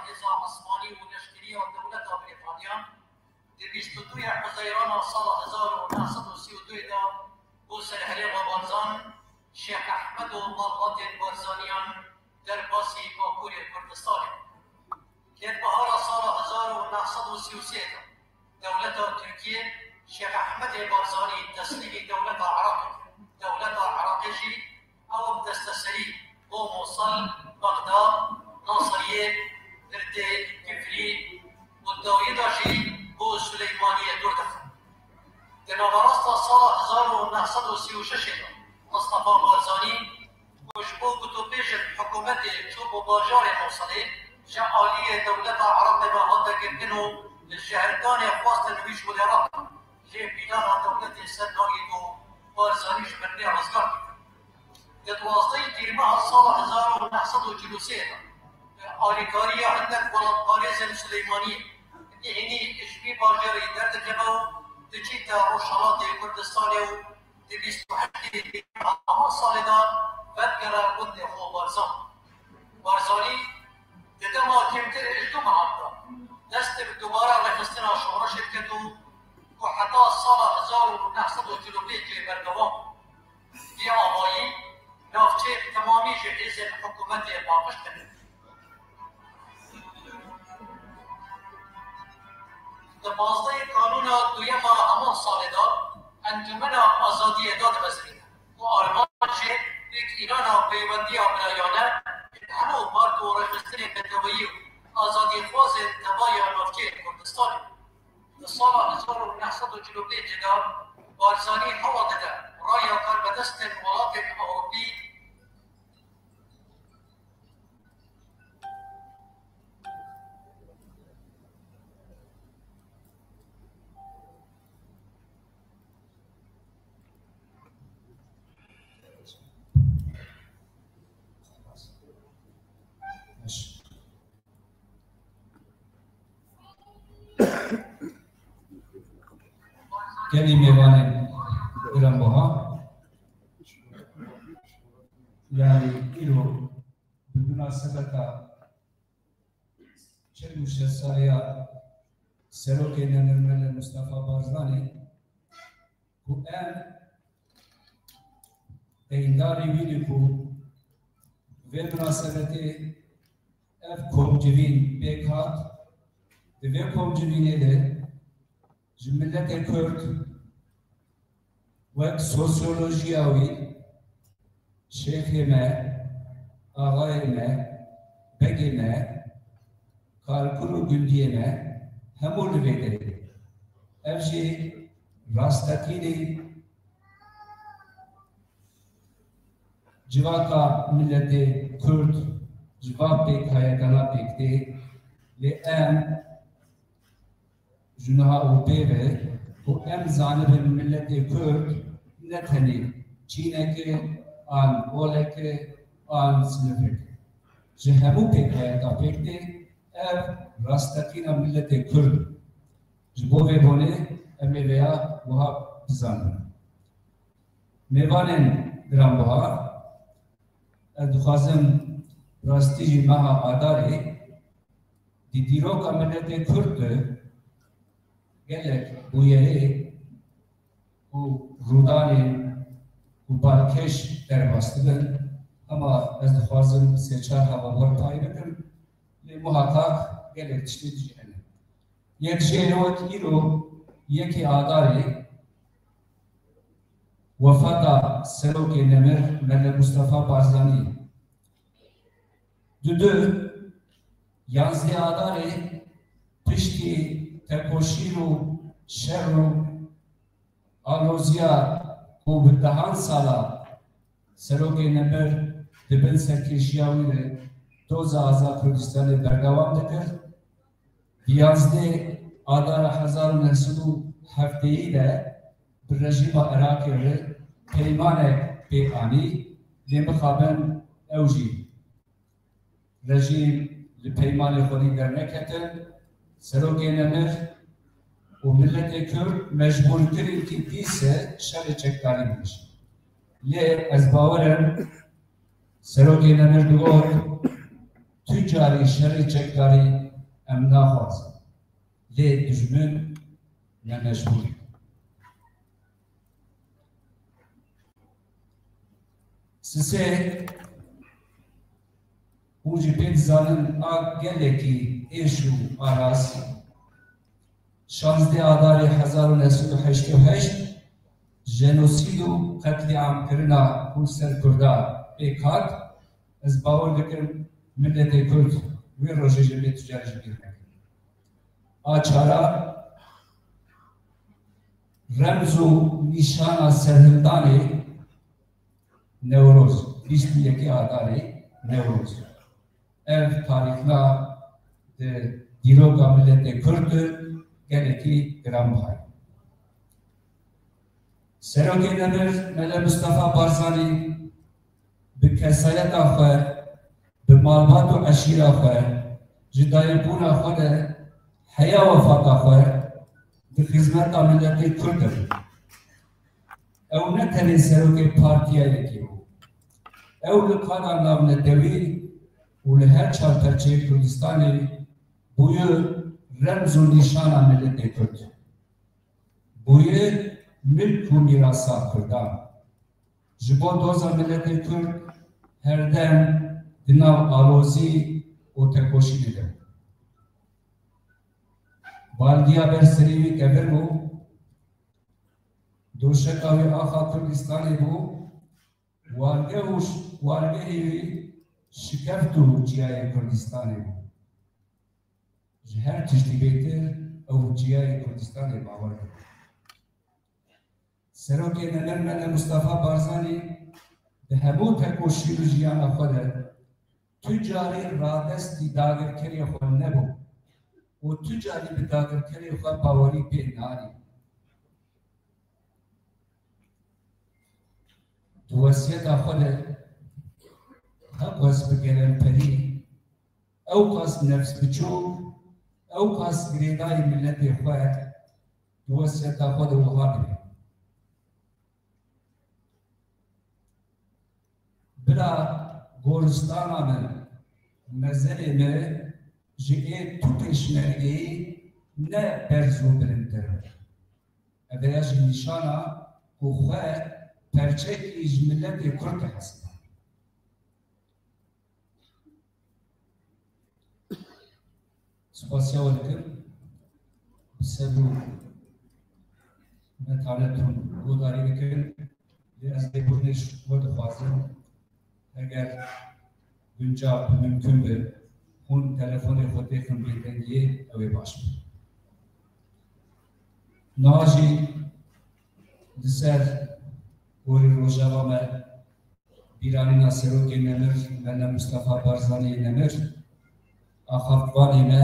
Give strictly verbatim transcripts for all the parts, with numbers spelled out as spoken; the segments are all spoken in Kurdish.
Hêza Osmanî û leşkeriya dewleta Brîtaniyan di bîst û duyê Huzeyrana sala hezar û neh sed û sî û duyê de bo ser herêma Barzan, Şêx Ehmed û malbatên Barzaniyan derbasî Bakurê Kurdistanê. Kêlbihara sala hezar û neh sed û sî û sê de dewleta Tirkiyê Şêx Ehmedê Barzanî teslîmî dewleta Iraqê kir. Dewleta Iraqê jî ew bi desteserî bo Mûsil, Bexdad, Nasiriyê, Dirdê, Kivrî û di dawiyê de jî bo Sileymaniyê dûr dixe. Di naverasta sala hezar û neh sed û sî û şeş de Mistefa Barzanî ku ji bo gotûbêjên hikûmetê çû bo bajarê Mûsilê, ji aliyê dewleta Iraqê ve hate girtin û li şehirdanê xwestin wî ji holê rakin. Lê plana dewletê ser nagît û Barzanî ji mirinê rizgar dikin. Di duwazdehê Tîrmeha sala hezar û neh sed û çil û sê de, bi alîkariya hindek welatparêzên Sileymaniyê, Dîhnî ji vî bajarî derdikeve û diçîte Rojhelatê Kurdistanê û di bîst û heştê Tîrmeha heman salê de vedigere gundê xwe Barzan. Barzanî di dema kêmtir ji du mehan de dest bi dubare rêxistina şoreşê diket û ku heta sala hezar û neh sed û çil û pêncê berdewam bû. Vî avayî navçeyê bi temamî ji hêzên hikûmetê paqij dikin. Di pazdehê Kanûna duyema heman salê de Encûmena Azadiyê dadimezirîne û armanc jê pêkînana peywendiya birayane ji hemû part û rêxistinên neteweyî û azadîxwazên tevaya navçeyên Kurdistanê. Di sala hezar û neh sed û çil û pêncê de Barzanî hewl dide raya karbidestên welatên Ewropî Gelî mêvanên giranbuha, yanî îro bi munasebeta çil û şeş saliya Serokê Nemir Mele Mustafa Barzanî ku em deyndarî wî ne ku vê munasebetê ev komcivîn pêk hat, di vê komcivînê de ji miletê Kurd wek sosyolojiya wî, şêxê me, axayê me, begê me, karkur û gundiyê me hemû li vê derê. Ev jî rasteqînî civaka miletê Kurd ji va pêkhayetana pêk tê, lê em ji niha û pê ve ku em zanibin miletê Kurd ne tenê çînek e, an olek e, an sinifek e. Ji hemû pêkhayeta pêk tê, ev rasteqîna miletê Kurd. Ji bo vê bonê em ê vêya wiha bizanin. Mêvanên giranbuha, ez dixwazim rastî jî meha Adarê di dîroka miletê Kurd de gelek bûyerê û rûdanên ku balkêş derbas dibin, hema ez dixwazim sê çar hava ber pay bikim, lê muhaqaq gelek tiştê dijî hene. Yek jê wek îro yekê Adarê wefata Serokê Nemir Mele Mustafa Barzanî. Dudu yanzdeh Adarê piştî tekoşîn û şer û aloziya ku bi dehan sala Serokê Nemir di bin serkêşiya wî de doza aza Kurdistanê berdewam dikir. Di yanzdeh Adara hezar û neh sed û heftê de bi rejîma Iraqê re peymanek pê anî, lê mixabin ew jî rejîm li peymanê xwedî derneketin, Serokê Nemir û miletê Kurd mecbûr kirin ki dîse şerê çekdarî bikişin. Lê ez bawer im, Serokê Nemir digot, Tu carî şerê çekdarî em naxwazin. Lê dijmin me mecbûr. Sisê, hûn jî pê dizanin, a gelekî êş û aras, şazdeh Adarê hezar û neh sed û heştê û heşt jenosîd û qetlîamkirina ku li ser Kurda pêk hat, ez bawer dikim miletê Kurd wê rojê jî bê tu carî ji bîr nekin. A çara, remz û nîşana serhildanê Newroz, bîst û yekê Adarê Newroz. Ev tarîxna di dîroka miletê Kurd de gelekî giranbiha ye. Serokê Nemir Mele Mustafa Barzanî bi kesayeta xwe, bi malbat û eşîra xwe, ji dayikbûna xwe de heya wefata xwe di xizmeta miletê Kurd de bû. Ew ne tenê serokê partiya yekê bû. Ew li qada navnetewî û li her çar perçeyê Kurdistanê bûye remz û nîşana miletê Kurd. Bûye milk û mîrasa Kurdan. Ji bo doza miletê Kurd her dem di nav alozî û tekoşînê de bû. Baldiya ber serê wî kevir bû. Doşeka wî axa Kurdistanê bû. Wargeh û ş-, wargehê wî şikeft û çiyayê Kurdistanê bû. Ji her tiştî bêtir ew çiyayê Kurdistanê bawer dibû. Serokê Nemir Mele Mustafa Barzanî di hemû tekoşîn û jiyana xwe de tu carî radestî dagirkerê xwe nebû û tu carî bi dagirkerê xwe bawerî pê neanî. Di wesiyeta xwe de ew qas bi gelemperî, ew qas nefsbiçûk, ew qas girêdayî miletê xwe di wesiyeta xwe de wiha dibê: Bila goristana me, mezelê me ji ê tu pêşmergeyî ne berz û bilindtir e. Ev ya jî nîşana ku xwe perçekî ji miletê Kurd dihesibin. Spasiya we dikim. Bi sebr û metanet hûn guhdarî bikin. Lê ez lêbûrînê ji we dixwazim. Eger guncav bi, mimkun bi, hûn telefonê xwe têxin bêdengiyê, ew ê baş be. Niha jî li ser gorî rojeva me, bîranîna Serokê Nemir, Mele Mustafa Barzanî Nemir, axaftvanê me,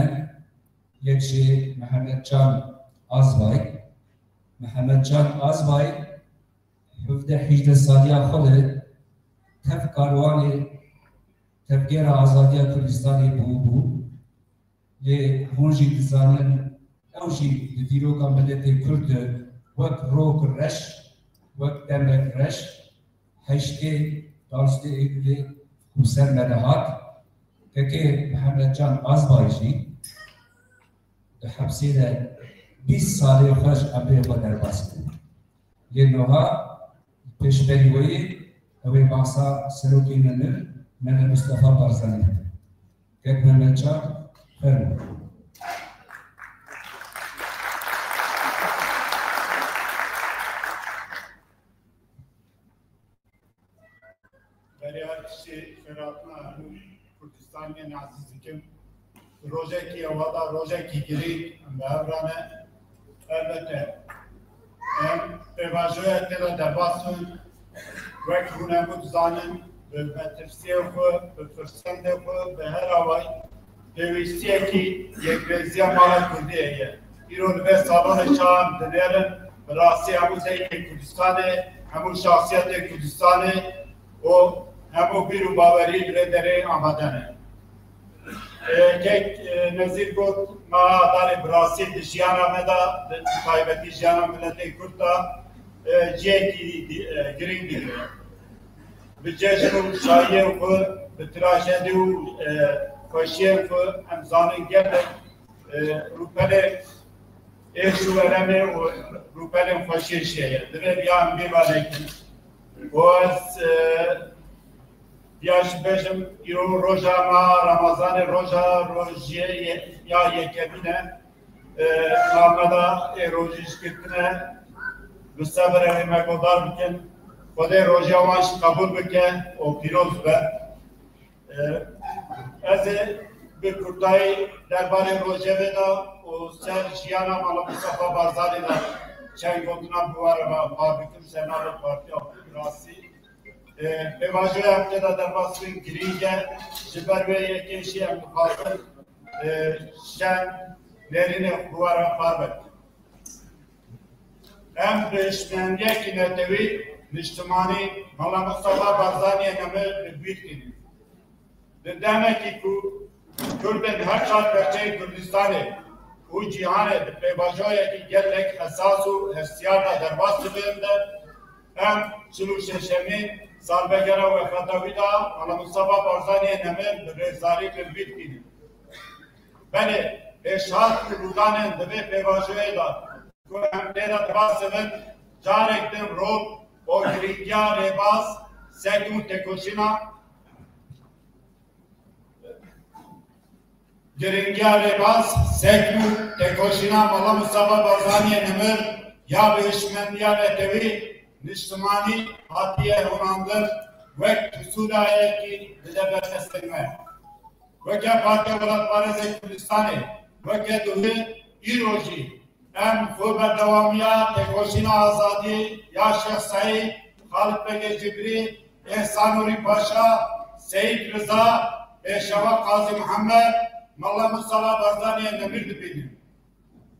yek jê Mihemed Can Azbay. Mihemed Can Azbay, hevdeh hejdeh saliya xwe li tev karwanê Tevgera Azadiya Kurdistanê bûbû. Lê hûn jî dizanin, ew jî di dîroka miletê Kurd de wek rok reş, wek demek reş, heştê, şazdeh Eylûlê ku ser me re hat, kekê Mihemed Can Azbay jî di hepsê de bîst salê xwe ji emrê xwe derbas kir. Lê niha pêşberî wê yê, ew ê behsa Serokê Nemir, Mele Mustafa Barzanî bike. Kek Mehmet Çak, fermo. Beriya tiştê xêratina hemû Kurdistaniyên ezîz dikim. Rojekî ewa da, rojekî girîng em bi hev re ne. Elbette, em pêvajoya tê de derbas in. Wek hûn hemû dizanin, bi metirsiyê xwe, bi firsendê xwe, bi her awayî pêwîstiyekî yekrêziya mala Kurdî heye. Îro li vê salonê çawa em dinêrin, bi rastî hemû zengê Kurdistanê, hemû şaxsiyetê Kurdistanê û hemû bîr û bawerî li vê derê amade ne. E, kek, e, Nezîr got, meha Adarê bi rastî di jiyana me de, di taybetî jiyana miletê Kurd de, e, cihekî di-, e, girîng digire. Bi cejn û şahiyên xwe, bi trajedî û, e, xweşiyên ku em zanin gelek, e, rûpelê êş û eremê û rûpelên xweşiyê jî heye. Divê riya em bê venekin. Û ez, e, riya jî bêjim, îro roja me Remezanê, roja rojiyê ye-, ya yekemîn e. E, name de ê rojî jî girtine, bi sebirê wê me guhdar bikin. Xwedê rojiya wan jî qebûl bike û pîroz be. E, ez ê bi kurtayî derbarê rojevê de û ser jiyana Mala Mustafa Barzanî de çend gotina bi we re ve bar bikim ser navê Partiya Demokrasî. E, pêvajoya em tê de derbas bin girîng e, ji ber wê yekê jî em dixwazin, e, çend nêrînê bi we re bar bikin. Em bi hişmendiyekî netewî, niştimanî, Mala Mustafa Barzaniyê nemir li bîr kirî. Di demekî ku Kurdên her çar perçeyên Kurdistanê û cîhanê di pêvajoyekî gelek hesas û hestiyar de derbas dibin de, em çil û şeşemîn salvegera wefata wî de Mala Mustafa Barzaniyê nemir bi rêzdarî li bîr kirî. Belê, pêşhat û rûdanên di vê pêvajoyê de ku em tê de dibasivin, carek din rol û girîngiya rêbaz, sekn û têkoşîna, girîngiya rêbaz, sekn û têkoşîna Mala Mustafa Barzaniyê nemir ya bi hişmendiya netewî, niştimanî hatiye hûnandin wek pisûdayekî dide ber destên me. Weke Partiya Welatparêzê Kurdistanê, weke dûvê îro jî em xwe berdewamiya têkoşîna azadî ya Şêx Seîd, Xalid Begê Cibrî, Îhsan Nûrî Paşa, Seyîd Riza, pêşewa Qazî Mihemed, Mala Mustafa Barzaniyê nemir dibînin.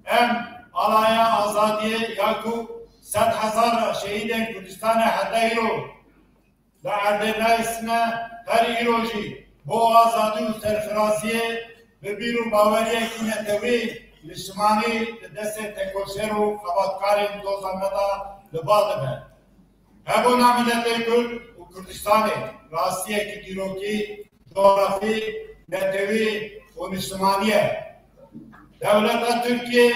Em alaya azadiyê ya ku sed hezar şehîdên Kurdistanê heta îro li erdê nayisine, her îro jî bo azadî û serfiraziyê bi bîr û baweriyekî netewî niştimanî di destê têkoşer û xebatkarên doza me de li ba dibe. Hebûna miletê Kurd û Kurdistanê rastiyekî dîrokî, cografî, netewî û niştimanî ye. Dewleta Tirkiyê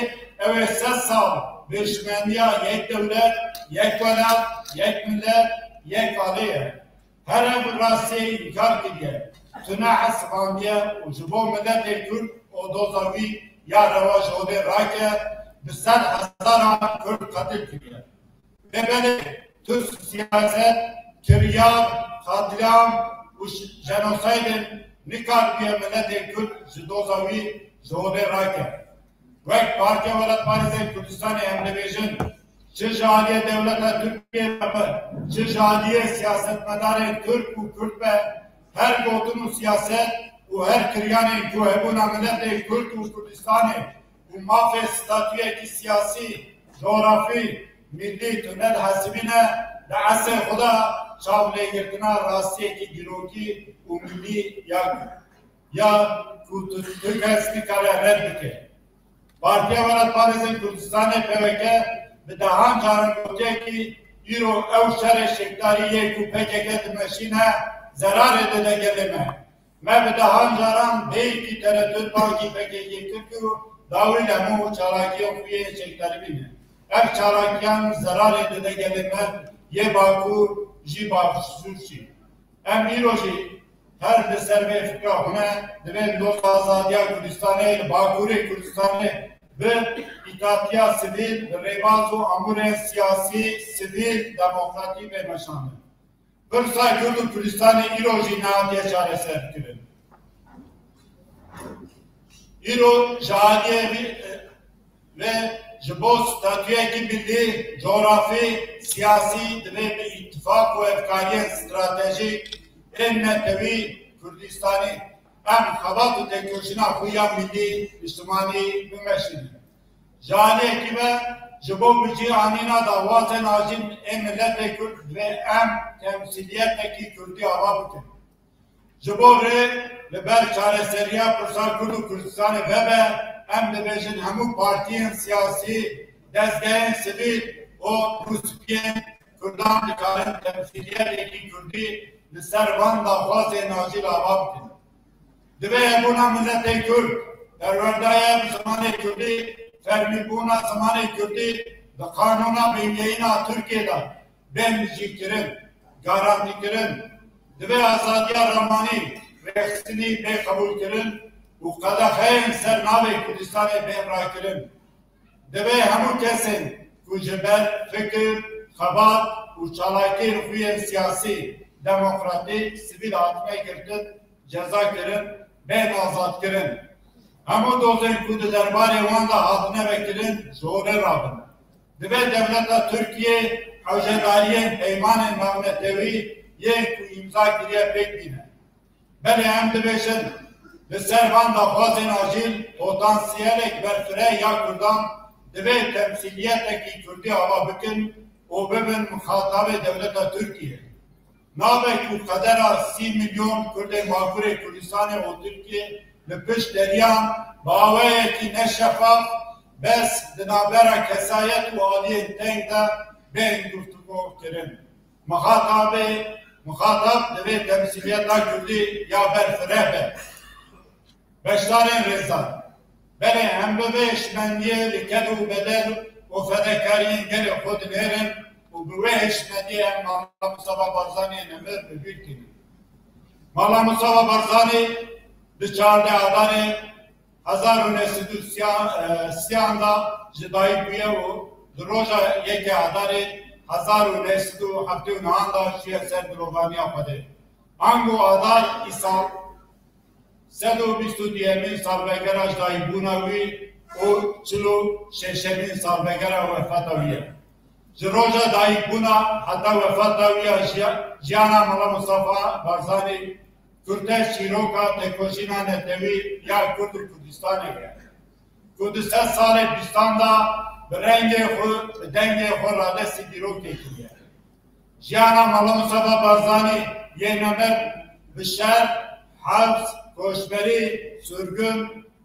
ew ê sed sal bi hişmendiya yek dewlet, yek welat, yek milet, yek alî ye. Her ev rastiyê înkar kiriye, tune hesibandiye û ji bo miletê Kurd û doza wî ya rewa ji hodê rake, bi sed hezaran Kurd qetil kiriye. Lê belê, tu siyaset, kiryar, qatliam û ş-, jenosaydên nikaribiye miletê Kurd ji doza wî ji hodê rake. Wek Partiya Welatparêzên Kurdistanê em dibêjin, çi ji aliyê dewleta Tirkiyê ve be, çi ji aliyê siyasetmedarên Tirk û Kurd be, her gotin û siyaset û her kiryanên ku hebûna miletê Kurd û Kurdistanê û mafê statuyekî siyasî, cografî, milî tune dihesibîne, di esê xwe de çavlêgirtina rastiyekî dîrokî û milî ya, ya ku tu, tu kes nikare red bike. Partiya Welatparêzên Kurdistanê, P W K, bi dehan caran gotiye ku îro ew şerê şêkdarî yê ku P K K dimeşîne, zerarê dide gelê me. Me bi dehan caran bêyî tereddût bangî P K K kir û dawî li hemû çalakiyên xwe yên çekdarî bîne. Ev çalakiyan zerarê dide gelê me yê Bakur jî Başûr jî. Em îro jî her li ser vê fikra hûn e, divê li doza azadiya Kurdistanê li Bakurê Kurdistanê bi îtatiya sivîl, bi rêbaz û amûrên siyasî, sivîl, demokratî bê meşandin. Pirsa Kurd û Kurdistanê îro jî nehatiye çareserkirin. Îro ji aliyê vî, ve ji bo statuyekî milî, cografî, siyasî divê bi îtifak û hevkariyên stratejîk ên netewî Kurdistanî em xebat û têkoşîna xwe ya milî, niştimanî bimeşînin. Ji aliyekî ve ji bo bi cî anîna daxwazên acîl ên miletê Kurd divê em temsîliyetekî Kurdî ava bikin. Ji bo rê li ber çareseriya pirsa Kurd û Kurdistanê vebe, em dibêjin hemû partiyên siyasî, dezgehên sivîl û rûspiyên Kurdan dikarin temsîliyetekî Kurdî li ser van daxwazên acîl ava bikin. Divê hebûna miletê Kurd perwerdeya bi zimanê Kurdî, fermîbûna zimanê Kurdî di qanûna bineyîna Tirkiyê de bên mijîkirin, garantîkirin. Divê azadiya ramanî, rêxistinî bê qebûlkirin û qedexeyên ser navê Kurdistanê bên rakirin. Divê hemû kesên ku ji ber fikir, xebat û çalakiyên xwe yên siyasî, demokratîk, sivîl hatine girtin, ceza kirin, bên azadkirin. Hemû dozên ku di derbarê wan de hatine vekirin, ji holê rabin. Divê dewleta Tirkiyê hewcedariyên peymanên navnetewî yên ku îmza kiriye pêk bîne. Belê em dibêjin, li ser van daxwazên acîl potansiyelek berfireh ya Kurdan divê temsîliyetekî Kurdî ava bikin û bibin mixatabê dewleta Tirkiyê. Nabe ku qedera sî milyon Kurdên Bakurê Kurdistanê û Tirkiyê li pişt deriyan bi awayekî neşefaf bes di navbera kesayet û aliyên teng de bên guftûgo kirin. Mixatabê, mixatab divê temsîliyeta Kurdî ya berfireh be. Beşdarên rêzdar, belê em bi vê hişmendiyê li ked û bedel û fedekariyên gelê xwe dinêrin û bi wê hişmendiyê em Mala Mustafa Barzaniyê nemir bi bîr tînin. Mala Mustafa Barzanî di çardeh Adarê hezar û neh sed û sî, e, sî de ji dayik bûye û di roja yekê Adarê hezar û neh sed û heftê û neh de çûye ser dilovaniya Xwedê. Ango Adar îsal sed û bîst û duyemîn salvegera ji dayikbûna wî û çil û şeşemîn salvegera wefata wî ye. Ji roja dayikbûna heta wefata wî ya jiya-, jiyana Mala Mustafa Barzanî kurteş çîroka têkoşîna netewî ya Kurd û Kurdistanê ye, ku di sed salê bîstan de bi rengê xwe, bi dengê xwe radestî dîrokê kiriye. Jiyana Mala Mustafa Barzanî yê nemir bi şer, hews, koçberî, sirgûn,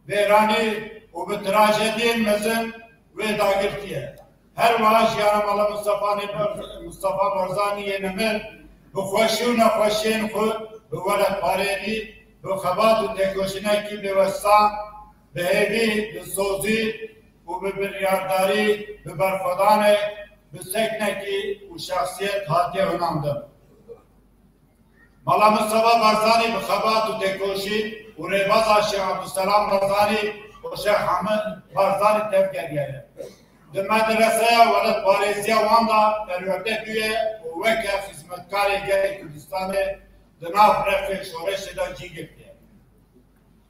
vêranî û bi trajediyên mezin wê dagirtiye. Her wiha jiyana Mala Mustafanê Barz-, Mustafa Barzanî yê nemir bi xweşî û nexweşiyên xwe, bi welatparêzî, bi xebat û têkoşînekî bêwestan, bi hêvî, bi sozî û bi biryardarî, bi berxwedanek, bi seknekî û şexsiyet hatiye hunandin. Mala Mustafa Barzanî bi xebat û têkoşîn û rêbaza Şêx Ebdulselam Barzanî û Şêx Hamid Barzanî tevgeriyaye. Di medreseya welatparêziya wan de perwerde bûye û weke xizmetkarê gelê Kurdistanê di nav refê şoreşê de cî girtiye.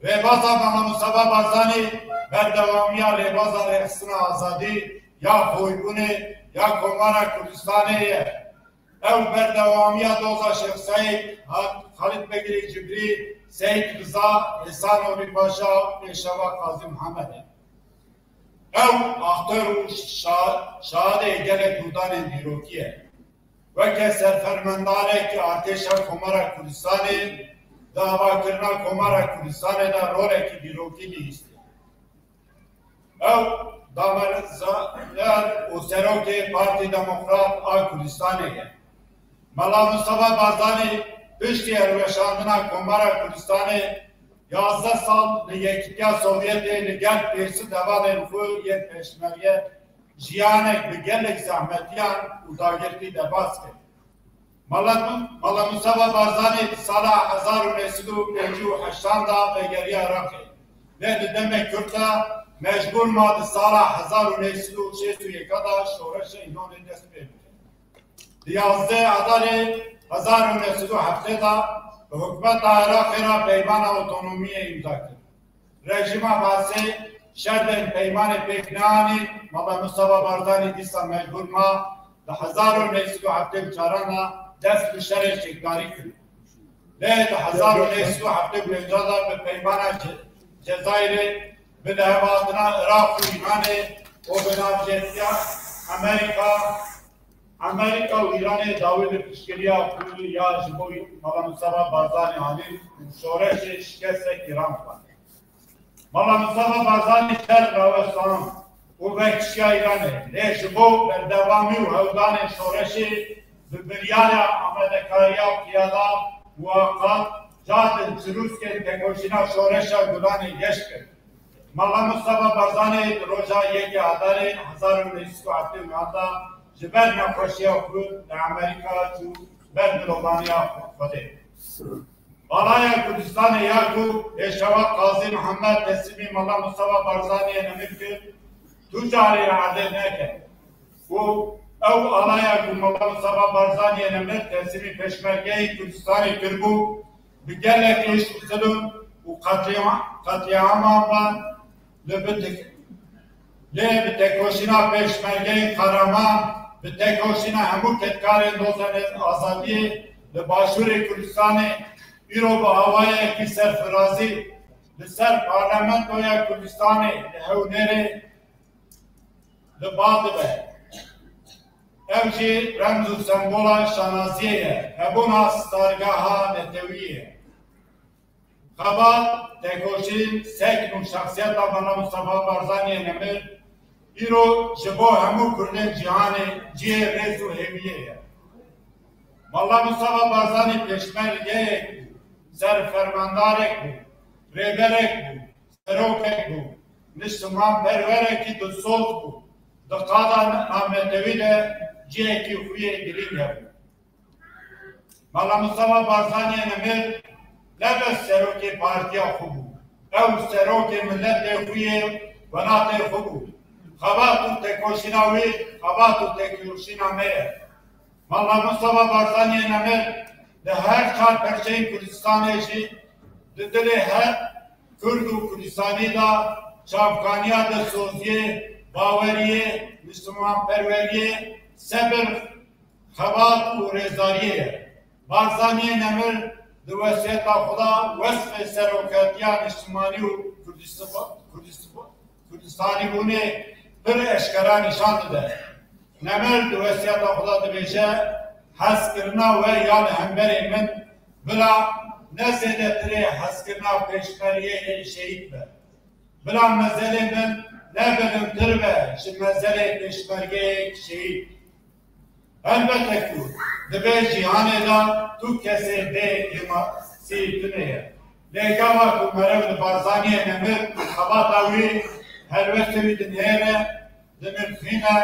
Rêbaza Mala Mustafa Barzanî berdewamiya rêbaza rêxistina azadî ya xoybûnê ya Komara Kurdistanê ye. Ew berdewamiya doza Şêx Seîd, Xalid Begirî Cibrî, Seîd Riza, Îhsan Nûrî Paşa, Pêşewa Qazî Mihemed e. Ew axter û şa-, şahidê gelek rûdanên dîrokî ye. Weke serfermendarekî artêşa Komara Kurdistanê, di avakirina Komara Kurdistanê de rolekî dîrokî lihîstiye. Ew damezrêner û serokê Partî Demokrat a Kurdistanê ye. Mala Mustafa Barzanî piştî hilweşandina Komara Kurdistanê yazdeh sal li Yekîtiya Sovyetê li gel pêsî devalên xwe yên pêşmerge jiyanek bi gelek zehmetiyan û dagirtî derbas kir. Mala, Mala Mustafa Barzanî di sala hezar û neh sed û pêncî û heşt de vegeriya Iraqê. Lê di demê kurt de mecbûr ma di sala hezar û neh sed û şêst û yek de şoreşê Îlonê dest pê bike. Di yazdeh Adarê hezar û neh sed û heftê de bi hikûmeta Iraqê re peymana otonomiyê îmza kir. Rejîma Baasê şerdên peymanê pêk neanî, Mala Mustafa Barzanî dîsa mecbûr ma di hezar û neh sed û heftê û çaran de dest bi şerê çekdarî kir. Lê di hezar û neh sed û heftê û pênc de bi peymana Ce-, Cezayirê, bi lihevhatina Iraq û Îranê û bi navcêtiya Amerîka, Amerîka û Îranê dawî bi piştgiriya pûlî ya ji bo Mala Mustafa Barzanî anîn û şoreşê şikestek Îran xwend. Mala Mustafa Barzanî şer rawestand û vekişiya Îranê, lê ji bo berdewamî û hewldanên şoreşê bi biryara amadekariya qiyada muweqat Cadin, çirûskên tekoşîna Şoreşa Gulanê geş kir. Mala Mustafa Barzanî di roja yekê Adarê hezar û neh sed û heftê û neh de ji ber nexweşiya xwe li Amerîka çû ber mirovaniya Xwedê. Alaya Kurdistanê ya ku Pêşewa Qazî Mihemed teslîmî Mala Mustafa Barzaniyê Nemir kir, tu carî li erdê neket. Û ew alaya ku Mala Mustafa Barzaniyê Nemir teslîmî Pêşmergeyê Kurdistanê kiribû, bi gelek hişk û zilm û qetlîa-, qetlîaman ve li bi tek-, lê bi tekoşîna Pêşmergeyê Qehreman, bi tekoşîna hemû kedkarên doza nêz-, azadiyê li Başûrê Kurdistanê îro bi awayekî serfirazî li ser Parlamentoya Kurdistanê li Hewlêrê li ba dibe. Ev jî remz û sembola şanaziyê ye, hebûna stargeha netewî ye. Xebat, tekoşîn, sekn û şexsiyeta Mala Mustafa Barzaniyê Nemir îro ji bo hemû Kurdên cîhanê cihê rêz û hêviyê ye. Mala Mustafa Barzanî pêşmergeyek bû, serfermandarek bû, rêberek bû, serokek bû, niştimanperwerekî dilsoz bû, di qada navnetewî de cihekî xwe yê girîng hebû. Mala Mustafa Barzaniyê Nemir ne bes serokê partiya xwe bû, ew serokê miletê xwe yê welatê xwe bû. Xebat û tekoşîna wî, xebat û tekoşîna me ye. Mala Mustafa Barzaniyê Nemir di her çar perçeyên Kurdistanê jî di dilê her Kurd û Kurdistanî de çavkaniya dilsoziyê, baweriyê, niştimanperweriyê, sebir, xebat û rêzdariyê ye. Barzaniyê Nemir di wesiyeta xwe de wesfê serokatiya niştimanî û Kurdistan-, Kurdistan-, Kurdistanîbûnê pir eşkera nîşan dide. Nemir di wesiyeta xwe de dibêje, hezkirina we ya li hemberê min bila ne zêdetirê hezkirina pêşmergeyê şehîd be. Bila mezelê min ne bilindtir be ji mezelê pêşmergeyek şehîd. Helbete ku di vê cîhanê de tu kesê bê kêmasî tune ye. Lê gava ku meriv li Barzaniyê Nemir xebata wî helwestê wî dinihêre, dinirxîne,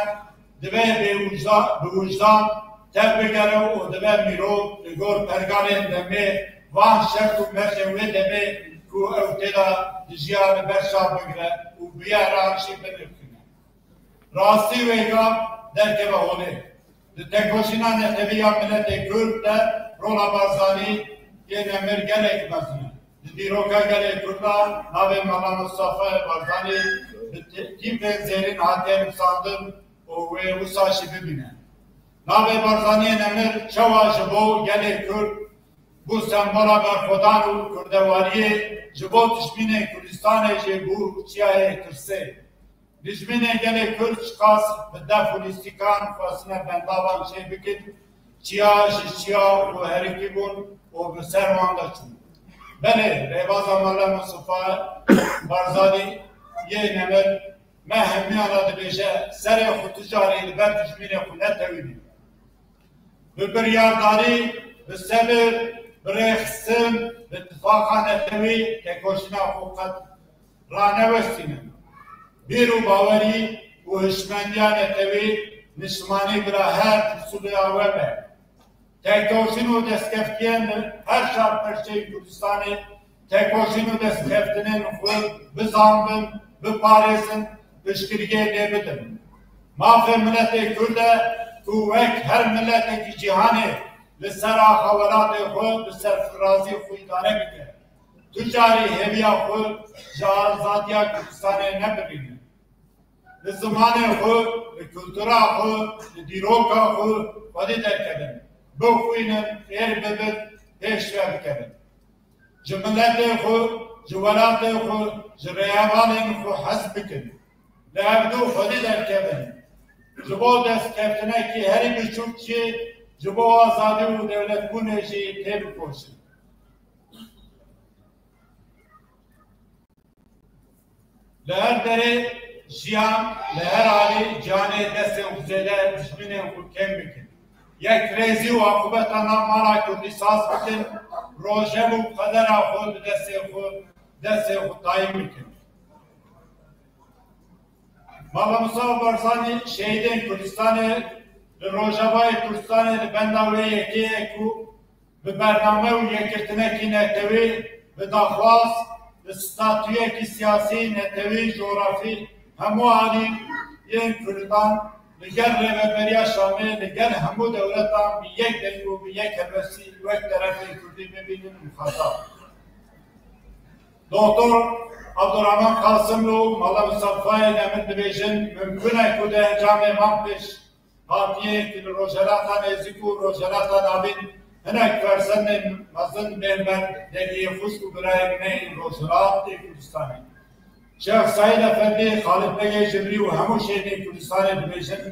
divê bê wijda-, bi wijdan tev bigere û divê mirov li gor pergalên demê van şert û mercên wê demê ku ew tê de dijiya li ber çav bigire û bi yê re jî binirxîne. Rastî wê gav derkeve holê. Di tekoşîna netewî ya miletê Kurd de rola Barzanî yê Nemir gelek mezin e. Di dîroka gelê Kurd de navê Mala Mustafa Barzanî bi te-, tîpên zêrîn hatiye nivîsandin û wê wisa jî bimîne. Navê Barzaniyê Nemir çawa ji bo gelê Kurd bû sembola berxwedan û kurdewariyê, ji bo dijminên Kurdistanê jî bû çiyayê tirsê. Dijminên gelê Kurd çiqas bi def û lîstikan xwestine bendavan çê bikin, çiya ji çiya û herikî bûn û bi ser wan de çûn. Belê, rêbaza Mala Mustafa Barzanî yê Nemir me hemiyan re dibêje, serê xwe tu carî li ber dijminê xwe netewîne. Bi biryardarî, bi sebir, bi rêxistin, bi tifaqa netewî tekoşîna xwe qet ranewestînin. Bîr û bawerî û hişmendiya netewî niştimanî bila her usulê we be. Tekoşîn û destkeftiyên li her çar perçeyên Kurdistanê tekoşîn û destkeftinên xwe bizanbin, biparêzin, piştgiriyê lê bidin. Mafê miletê Kurd e ku wek her miletekî cîhanê li ser axa welatê xwe bi serfirazî xwe îdare bike. Tu carî hêviya xwe ji azadiya Kurdistanê nebirîne. Li zimanê xwe, li kultura xwe, li dîroka xwe xwedî derkevin, bixwînin, fêr bibin, pêşve bikevin. Ji miletê xwe, ji welatê xwe, ji rêhevalên xwe hez bikin. Li hevdû xwedî derkevin. Ji bo destkeftinekî herî biçûk jî ji bo azadî û dewletbûnê jî têbikoşin. Li her derê jiyan, li her alî cihanê destên xwe zêde dijminên xwe kêm bikin. Yekrêzî û aqûbeta nav mala Kurdî saz bikin, Rojhev û qedera xwe bi destê xwe, destê xwe tayîn bikin. Mala Mustafa Barzanî şehîdên Kurdistanê li Rojavayê Kurdistanê li benda wê yekê ye ku bi bername û yekgirtinekî netewî, bi daxwaz, bi statuyekî siyasî, netewî, cografî, hemû alî yên Kurdan li gel Rêveberiya Şamê, li gel hemû dewletan bi yek deng û bi yek helwestî wek terefê Kurdî bibînin û xetab. Doktor Abdurrahman Qasimlu û Mala Mustafayê Nemir dibêjin, mimkun e ku di encamê van pêş hatiyê ku li Rojhilata Nêzîk û Rojhilata Navîn hinek fersendên mezin bên ber deriyê xwişk û birayên me yên Rojhilatê Kurdistanê. Şêx Seîd Efendî, Xalid Begê Jibrî û hemû şehîdên Kurdistanê dibêjin,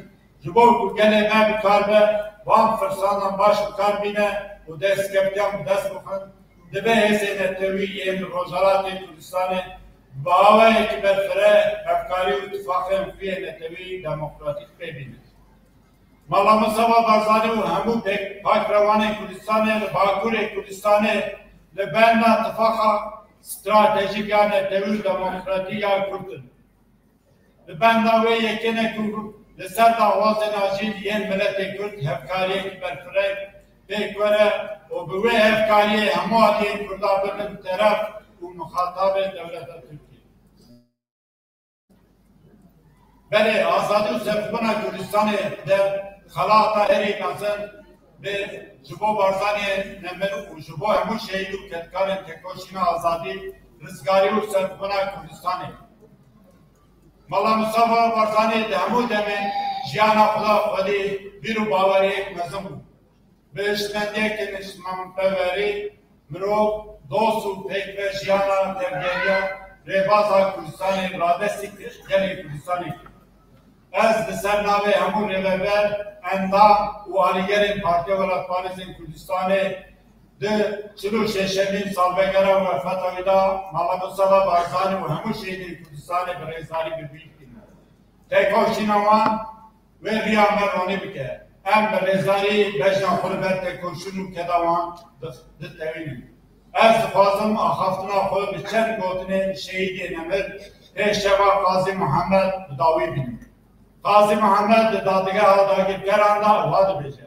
ji bo ku gelê me bi kar be, van firsanan baş bi kar bîne û destkeftiyan bi dest bixin, divê hêzên netewî yên li Rojhilatê Kurdistanê bi awayekî berfireh hevkarî û tifaqên xwe yê netewî demokratîk pê bînin. Mala Mustafa Barzanî û hemû pêk-, pakrewanên Kurdistanê li Bakurê Kurdistanê li benda tifaqa stratejîk ya netewî û demokratîk ya Kurd in. Li benda wê yekê ne ku li ser daxwazên acîl yên miletê Kurd hevkariyekî berfireh pêk were û bi wê hevkariyê hemû aliyên Kurda bibin teref û mixatabê dewleta Tirkiyê. Belê, azadî û serxwebûna Kurdistanê de xelata herî mezin bi ji bo Barzaniyê Nemir û ji bo hemû şehîd û kedkarên tekoşîna azadî, rizgarî û serxwebûna Kurdistanê. Mala Mustafa Barzanî di hemû demên jiyana xwe de xwedî bîr û baweriyek mezin bû. Bi hişmendiyeke niştimanperwerî mirov dost û pêkve jiyana tevgeriya rêbaza Kurdistanê radestî gelê Kurdistanê kir. Ez li ser navê hemû rêveber, endam û alîgerên Partiya Welatparêzên Kurdistanê di çil û şeşemîn salvegera wefata wî de Mala Mustafa Barzanî û hemû şehîdên Kurdistanê bi rêzdarî bi bîr tîne. Tekoşîna wan wê riya me ronî bike. Em bi rêzdarî bejna xwe li ber tekoşîn û keda wan di-, ditewînin. Ez dixwazim axaftina xwe bi çend gotinên şehîdê nemir pêşeva Qazî Mihemed bi dawî bînim. Qazî Mihemed di dadgeha dagirkeran de wiha dibêje: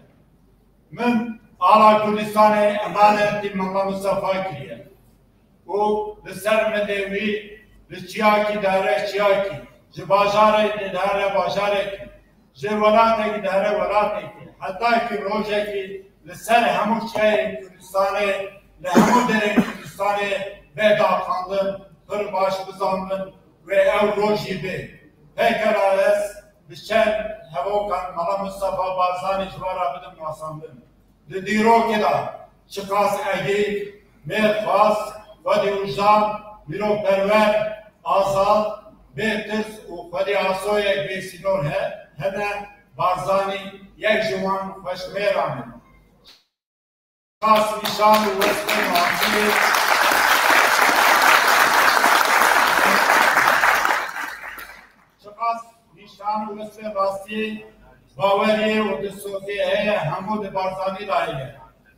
Min ala Kurdistanê emanetî Mela Mistefa kiriye û li ser milê wî li çiyakî dihere çiyakî, ji bajarekî dihere bajarekî, ji welatekî dihere welatekî, heta ki rojekî li ser hemû çiyayên Kurdistanê, li hemû derên Kurdistanê bê daqandin, pir baş bizanbin wê ew rojî bê. Pêkera ez bi çend hevokan Mela Mistefa Barzanî ji we re bidim nasandin. Di dîrokê de çiqas egî, mêrxas, xwedî wijdan, mirovperwer, azad, bê tirs û xwedî asoyek bê sînor he-, hene, Barzanî yek ji wan xweşmêran e. Çiqas nîşan û wesfên rastiyê, çiqas nîşan û wesfên rastiyê, baweriyê û dilsoziyê heye, hemû di Barzanî de heye.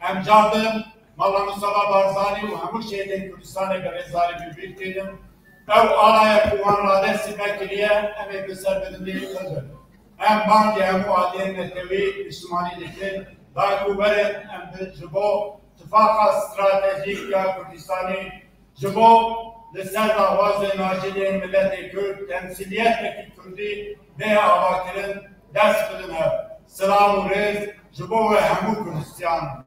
Em car din Mela Mistefa Barzanî û hemû şehîdên Kurdistanê bi rêzdarî bi bîr tînin. Ew alaya ku wan radestî me kiriye, em ê bi serbilindî bibin. Em bangê hemû aliyên netewî niştimanî dikin, da ku werin em bi, ji bo tifaqa stratejîk ya Kurdistanî, ji bo li ser daxwazên acîl yên miletê Kurd temsîliyetekî Kurdî bê avakirin, dest bidin hev. Silav û rêz ji bo we hemû Kurdistiyan.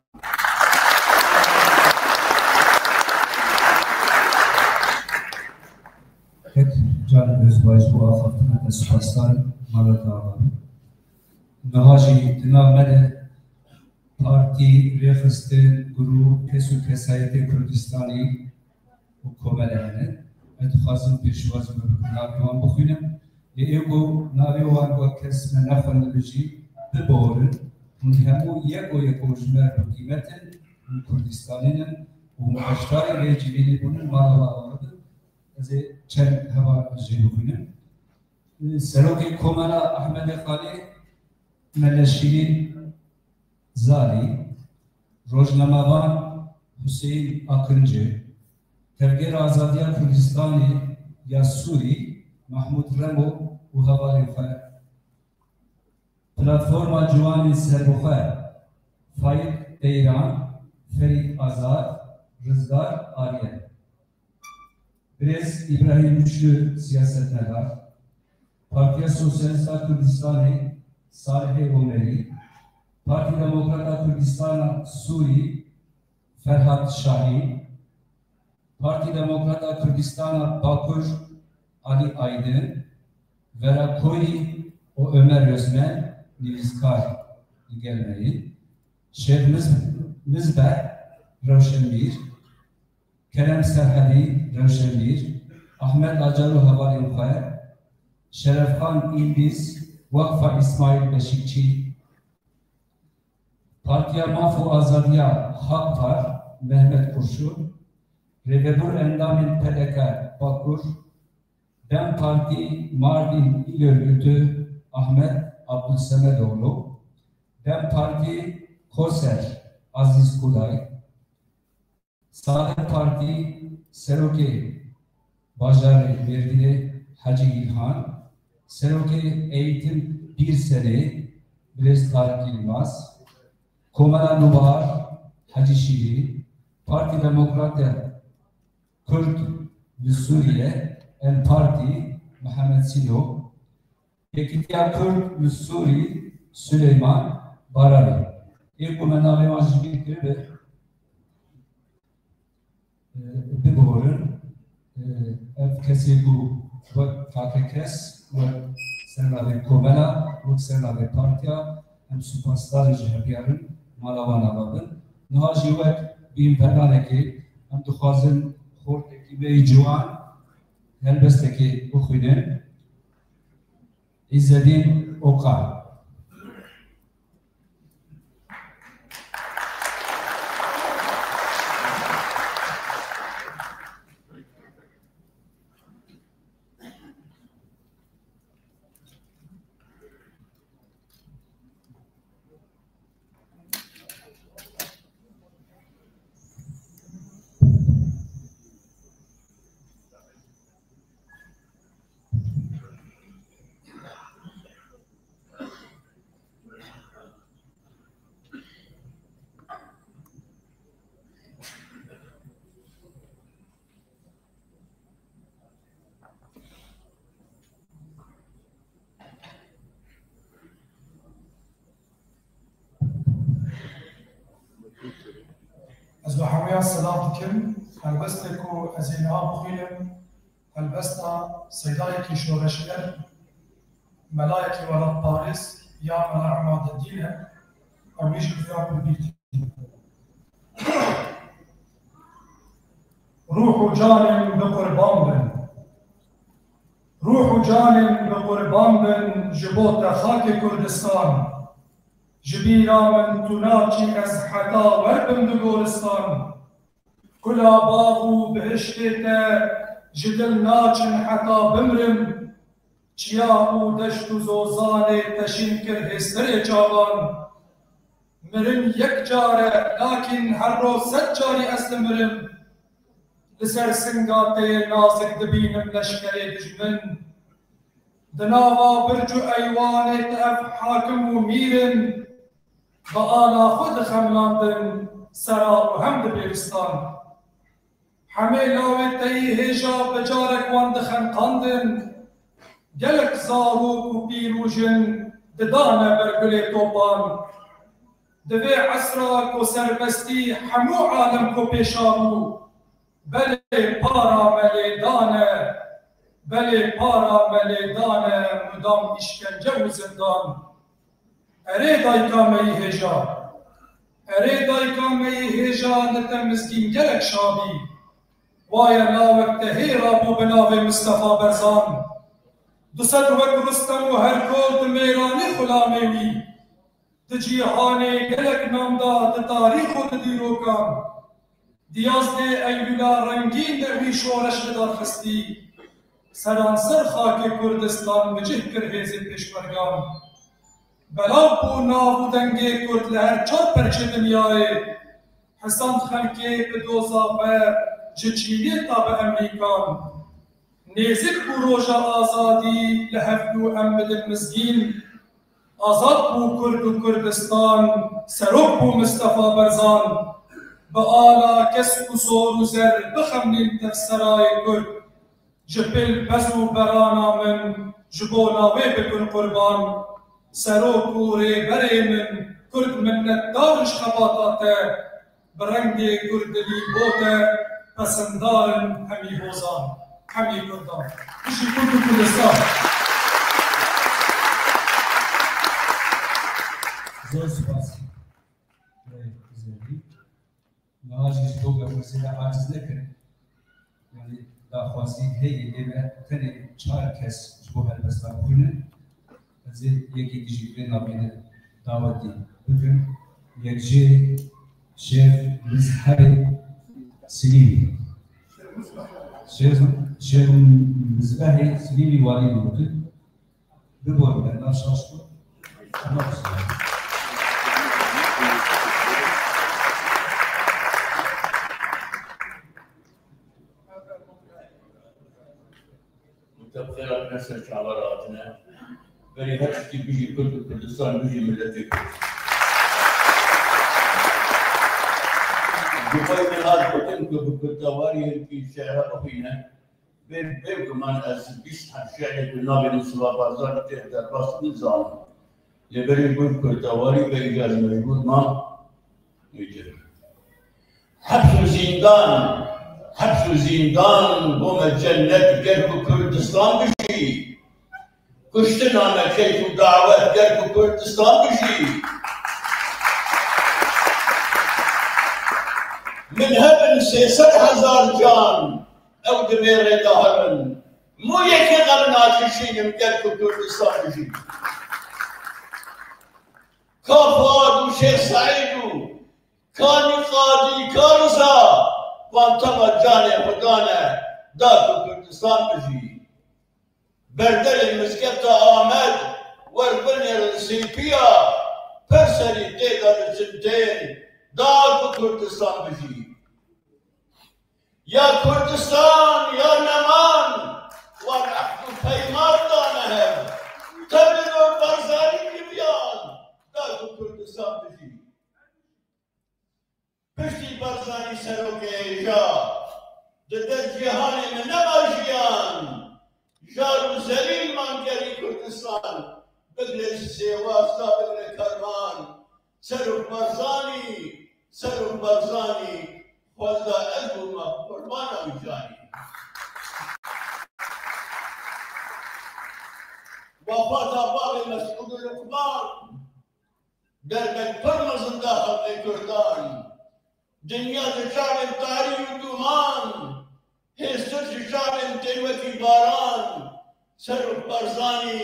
Pek caran Özbaş bu axaftina te spasdar Malat Ağa. Niha jî di nav me de partî, rêxistin, grûp, kes û kesayetê Kurdistanî û komele hene. Ez dixwazim pêşwaz me bikim navê wan bixwînim. Lê ê ku navê wan wek kes me nexwendibe jî biborin. Hûn hemû yeko yeko ji me bi qîmet in, hûn Kurdistanî nin û beşdarê vê civînê bûnin, mala we ava bin. Ez ê çend heval jê bixwînim. Serokê Komela Ehmedê Xalê, Mele Şîrîn Zalî, rojnamevan Hüseyin Akıncı, Tevgera Azadiya Kurdistanê ya Sûrî Mahmud Remo û hevalên xwe, Platforma Ciwanên Serbixwe Faik Deyran, Ferîd Azad, Rizgar Aryen. Birêz Îbrahîm Güçlü, siyasetmedar, Partiya Sosyalîst a Kurdistanê Salihê Omerî, Partî Demokrat a Kurdistana Sûrî Ferhat Şahîn, Partî Demokrat a Kurdistana Bakur Alî Aydin, Vera Koyî û Ömer Özmen, nivîskar li gel me yê, Şêx Miz-, Mizbeh Rewşenbîr, Kerem Serhedî Rewşenbîr, Ahmet Acar û hevalên xwe, Şerefxan Îlbîz, Waqfa Îsmaîl Beşîkçî, Partiya Maf û Azadiya Xakpar Mehmet Kurşun, Rêvebûr Endamên P D K Bakur, DEM Partî Mardin İl Örgütü Ahmet Abdülsemedoğlu, DEM Partî Koser Aziz Kuday, Saadet Partî Serokê Bajarê Mêrdînê Hecî Îlhan, Serokê Eğitim Bîrsenê Birêz Tarık Yılmaz, Komela Nûbahar Hecî Şîrî, Partî Demokrat ya Kurd li Sûriye, EM Partî Mihemed Sîlo, Yekîtiya Kurd li Sûrî Suleyman Baravî. Ê ku me navê wan ji bîr kiribe, e, biborin. E, ev kesê ku wek fakekes, wek sernavê komela, wek sernavê partiya, em supasdarê ji hev ya rin mala wan ava bin. Niha jî wek bînvedanekê em dixwazin xortekî me yî ciwan helbestekê bixwînin. Îzzedîn Okan. Ez bi hemûyan silav dikim. Helbestê ku ez ê niha bixwînim, helbesta seydayekî şoreşger, melayekî welatparêz ya Mela Emadeddîn e. Ew ê jî bi vê ya bi bîr tînin. Ruh û canên bi qurban bin. Ruh û canên bi qurban bin ji bo te xakê Kurdistan. Ji bîra min tu naçî ez heta werbim di goristan. Kula bav û bihiştê te ji dil naçin heta bimrim. Çiya û deşt û zozanê te şîn kir hêstirê çavan. Mirim yek car e, lakîn her roj sed carî ez dimirim. Li ser singa te yê nazik dibînim leşkerê dijmin. Di nava birc û eywanê te ev hakim û mîr in. Bi ala xwe dixemilandin sera û hem dibêristan. Hemê lawê te yî hêja bi carek wan dixenqandin. Gelek zarok û pîr û jin didane ber gulê topan. Di vê esra ku serbestî hemû alem ku pêşa bû, belê para me lê dane, belê para me lê dane mudam îşkence û zindan. Erê dayika me yî hêja. Erê dayika me yî hêja, li te mizgîn gelek şa bî. Waye lawek te hê rabû bi navê Mistefa Berzan. Du sed wek Rustem û Herkol di mêranî xulamê wî. Di cîhanê gelek nam da, di tarîx û di dîrokan. Di yazdê Eylûla rengîn de wî şoreş li dar xistî. Seranser xakê Kurdistan bi cih kir hêzên pêşmergan. Belav bû nav û dengê Kurd li her çar perçê dinyayê. Xisand xelkê bi doza xwe ji Çînê ta bi Emerîkan. Nêzik bû roja azadî li hevdû em bidin mizgîn. Azad bû Kurd û Kurdistan, serok bû Mistefa Barzan. Bi ala kesk û zor û zer bixemlîn tevserayê Kurd. Ji pil bez û berana min ji bona wê bikin qurban. Serok û rêberê min Kurd minnetdar in ji xebata te. Bi rengê Kurdilî bo te pesindar in hemî hozan, hemî Kurdan. Bijî Kurd û Kurdistan. Zor spas. Niha jî ji bo berpirsê de aciz nekin. Yanî daxwazî heye lê me tenê çar kes ji bo helbesta bixwînin. Ez ê yekî dijî vê navîne dawetî bikim. Yek jê Şêx Mizhebê Silîmî. Şêx, Şêx Mizbehê Silîmî walî gotin. Bibor benda şaş bû. Mutebxêra ne ser çava re hatine. Berî her tiştî bijî Kurd û Kurdistan, bijî miletê Kurd. Ji xwe min hat gotin ku bi kurdawarî hinkî şi'ra bixwîne. Bê, bê guman ez bîst heb şi'rê ku navê Mustafa Barzanî tê derbas nizanim. Lê berî bû kurdawarî be îcar mecbûr ma. Heps û zîndan, heps û zîndan bo me cennet ger ku Kurdistan bijî. Kuştina me keyf û dawet ger ku Kurdistan bijî. Min hebin sê sed hezar can, ew di vê rê de hebin. Mû yekê xev nakişînim ger ku Kurdistan bijî. Ka Fuad û Şêx Seîd û Kanî Qadî Kariza, van teva canê xwe dane, da ku Kurdistan bijî. Berderê Mizgefta Amed wer binêrin sîpiya, pir serî tê de diçin tên, da ku Kurdistan bijî. Ya Kurdistan ya neman, wan ehd û peyman dane hev. Tevlî dor Barzanî kiviyan, da ku Kurdistan bijî. Piştî Barzanî serokê hêja, di dest cîhanê min nema jiyan. Jar û zelîl man gerî Kurdistan, bigre ji Sêwas ta bigre Kerman. Serok Barzanî, Serok Barzanî, xwezda ez bûma qurbana wî canî. Wefata bavê Mesûd û Luqman, derbek pir mezin da xelkê Kurdan. Dinya ji çavên tarî û dûman, hêstir ji çavên tê wekî baran. Serok Barzanî,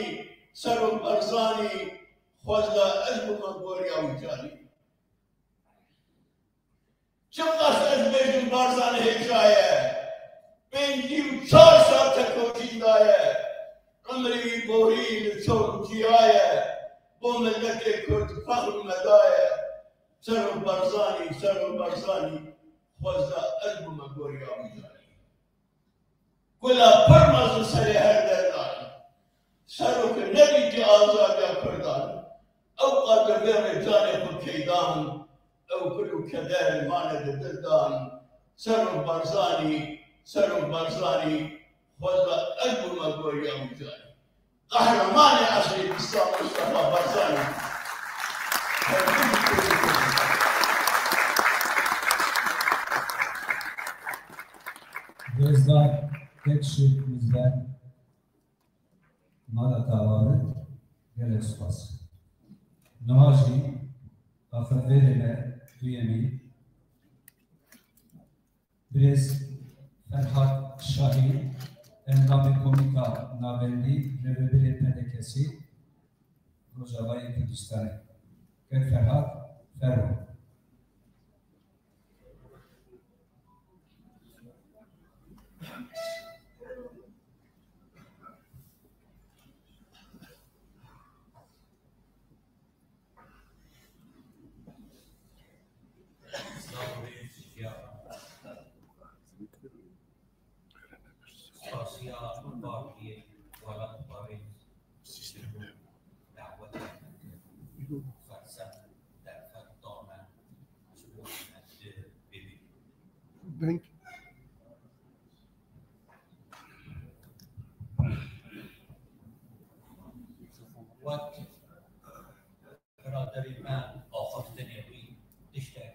Serok Barzanî, xwezda ez bûma goriya wî canî. Çiqas ez bêjim Barzanî hêja ye, pêncî û çar sal tekoşîn daye, umrê wî borî li çor û çiya ye, bo miletê Kurd fexr û meda ye. Serok Barzanî, Serok Barzanî, xwezda ez bûma goriya wî canî. Kula pir mezin serê her derdan. Serok nebîtî azadiya Kurdan. Ew qadr vê rê canê xwe keydan. Ew kul û keder mane di dil dan. Serok Barzanî, Serok Barzanî, xwezda ez bûma goriya wî canî. Qehremanê esrê bîstan Mustafa Barzanî. Rêzdar Tekşî Mizben, mala tavabit, gelek spas. Niha jî axivêrê me duyemî, Birêz Ferhat Şahî, endamê Komîta Navendî, rêvebirê P D K'sî, Rojavayê Kurdistanê. Kek Ferhat, fermo. Siyasî partiyê welatparêz dawetê fersen derfet dane ji bo me di bibî. Deng. Wek biraderê me axiftinê wî tiştek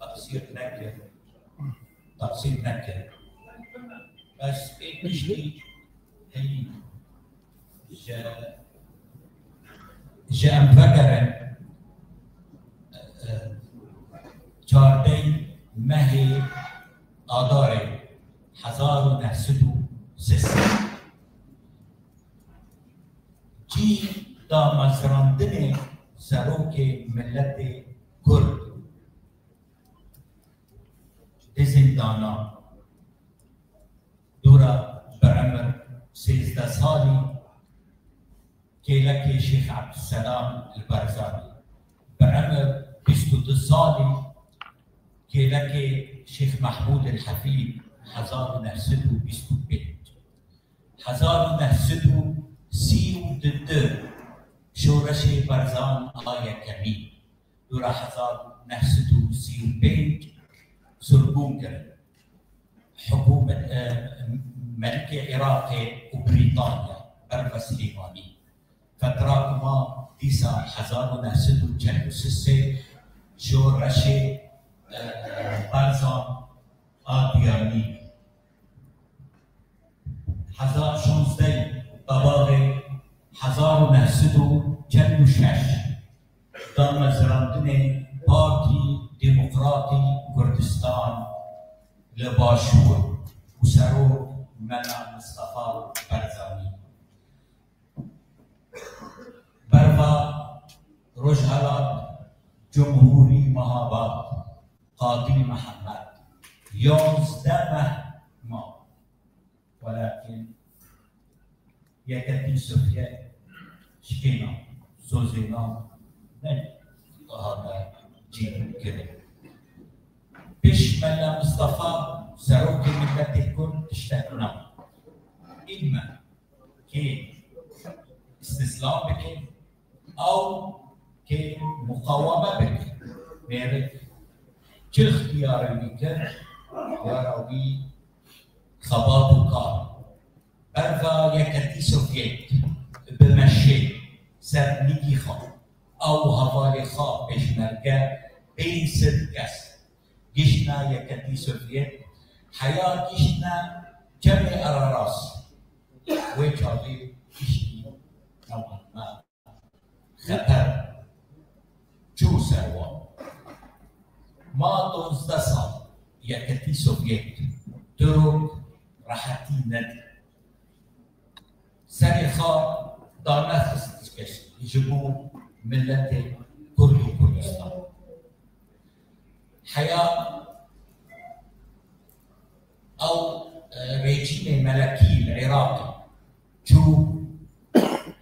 teqsîr nekir, teqsîr nekir. Bes ê tiştî heyî ji, ji em vegerin, e, çardeh mehê Adarê hezar û neh sed û sêsed. Cî damezrandinê serokê miletê Kurd di zîndana dûra bi emir sêzdeh salî, kêlekê Şêx Ebdulselam li Barzanî, bi emir bîst û du salî, kêlekê Şêx Mehmûd el Hefîd, hezar û neh sed û bîst û pênc. Hezar û neh sed û sî û du şoreşê Barzan a yekemîn, dûra hezar û neh sed û sî û pênc sirgûn kirin. Hikûmet, e, Melikê Iraqê û Brîtanya ber ve Silêmanî. Fetra ku ma dîsa hezar û neh sed û çel û sê şoreşê, e, Barzan a diyanî. Hezar şonzdeh Tebaxê hezar û neh sed û çel û şeş damezrandinê Partî Demokratî Kurdistan li Başûr û serok Mela Mistefa Barzanî. Berva Rojhelat Cumhurî Mehabad Qadî Mihemed, yanzdeh meh ma. Welakin Yeketî Sovyet şikêna sozêna ne hate cî kirin. Pêş Mela Mistefa serokê miletê Kurd tiştek na. Îlme kê îstîslam bike, ew kê muqaweme bike. Mêrik çi ixtiyarê wî kir, diyara wî xebat û kar. Berva Yeketî Sovyet bi meşê ser nîgî xwe, ew hevalê xwe pêşmerge pênc sed kes giştine Yeketî Sovyet, heya giştine Cemê Araras. Wê çaxê giştî newhan me xeter çû ser wan. Ma dozdeh sal Yeketî Sovyet Tirk rehetî nedî. Serê xwe dane xist ji bo miletê Kurd û Kurdistan. Heya ew, e, rejîmê melekî li Iraqê çû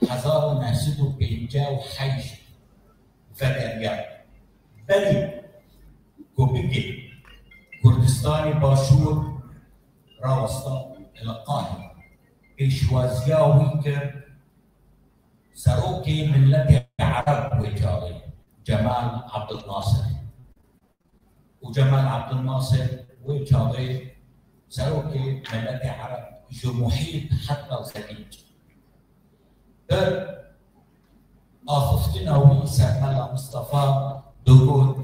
hezar û neh sed û pêncî û heşt vegeriya. Berî ku bigê Kurdistanê Başûr rawesta li Qahire. Pêşwaziya wî kir serokê miletê Ereb wê çaxê Cemal Abdulnasir. Û Cemal Abdulnasir wê çaxê serokê miletê Ereb ji Muhît heta Xelîc. Bi axiftina wî ser Mela Mistefa digot,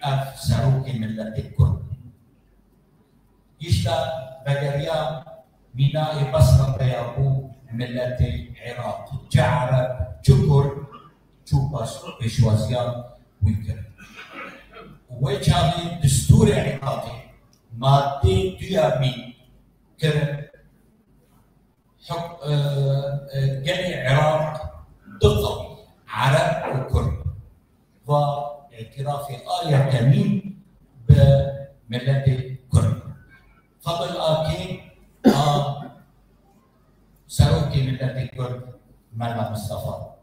ev serokê miletê Kurd. Gişta vegeriya mîna ê Basra peya bû miletê Iraq. Çi Ereb, çi Kurd, çû paş pêşwaziya wî kirin. Wê çaxê destûrê Iraqê madê duya mîn kirin, huk-, e, e, gelê Iraq du qewm, Ereb û Kurd. Va îtirafê a yekemîn bi miletê Kurd. Fadil Akê a serokê miletê Kurd, Mela Mistefa.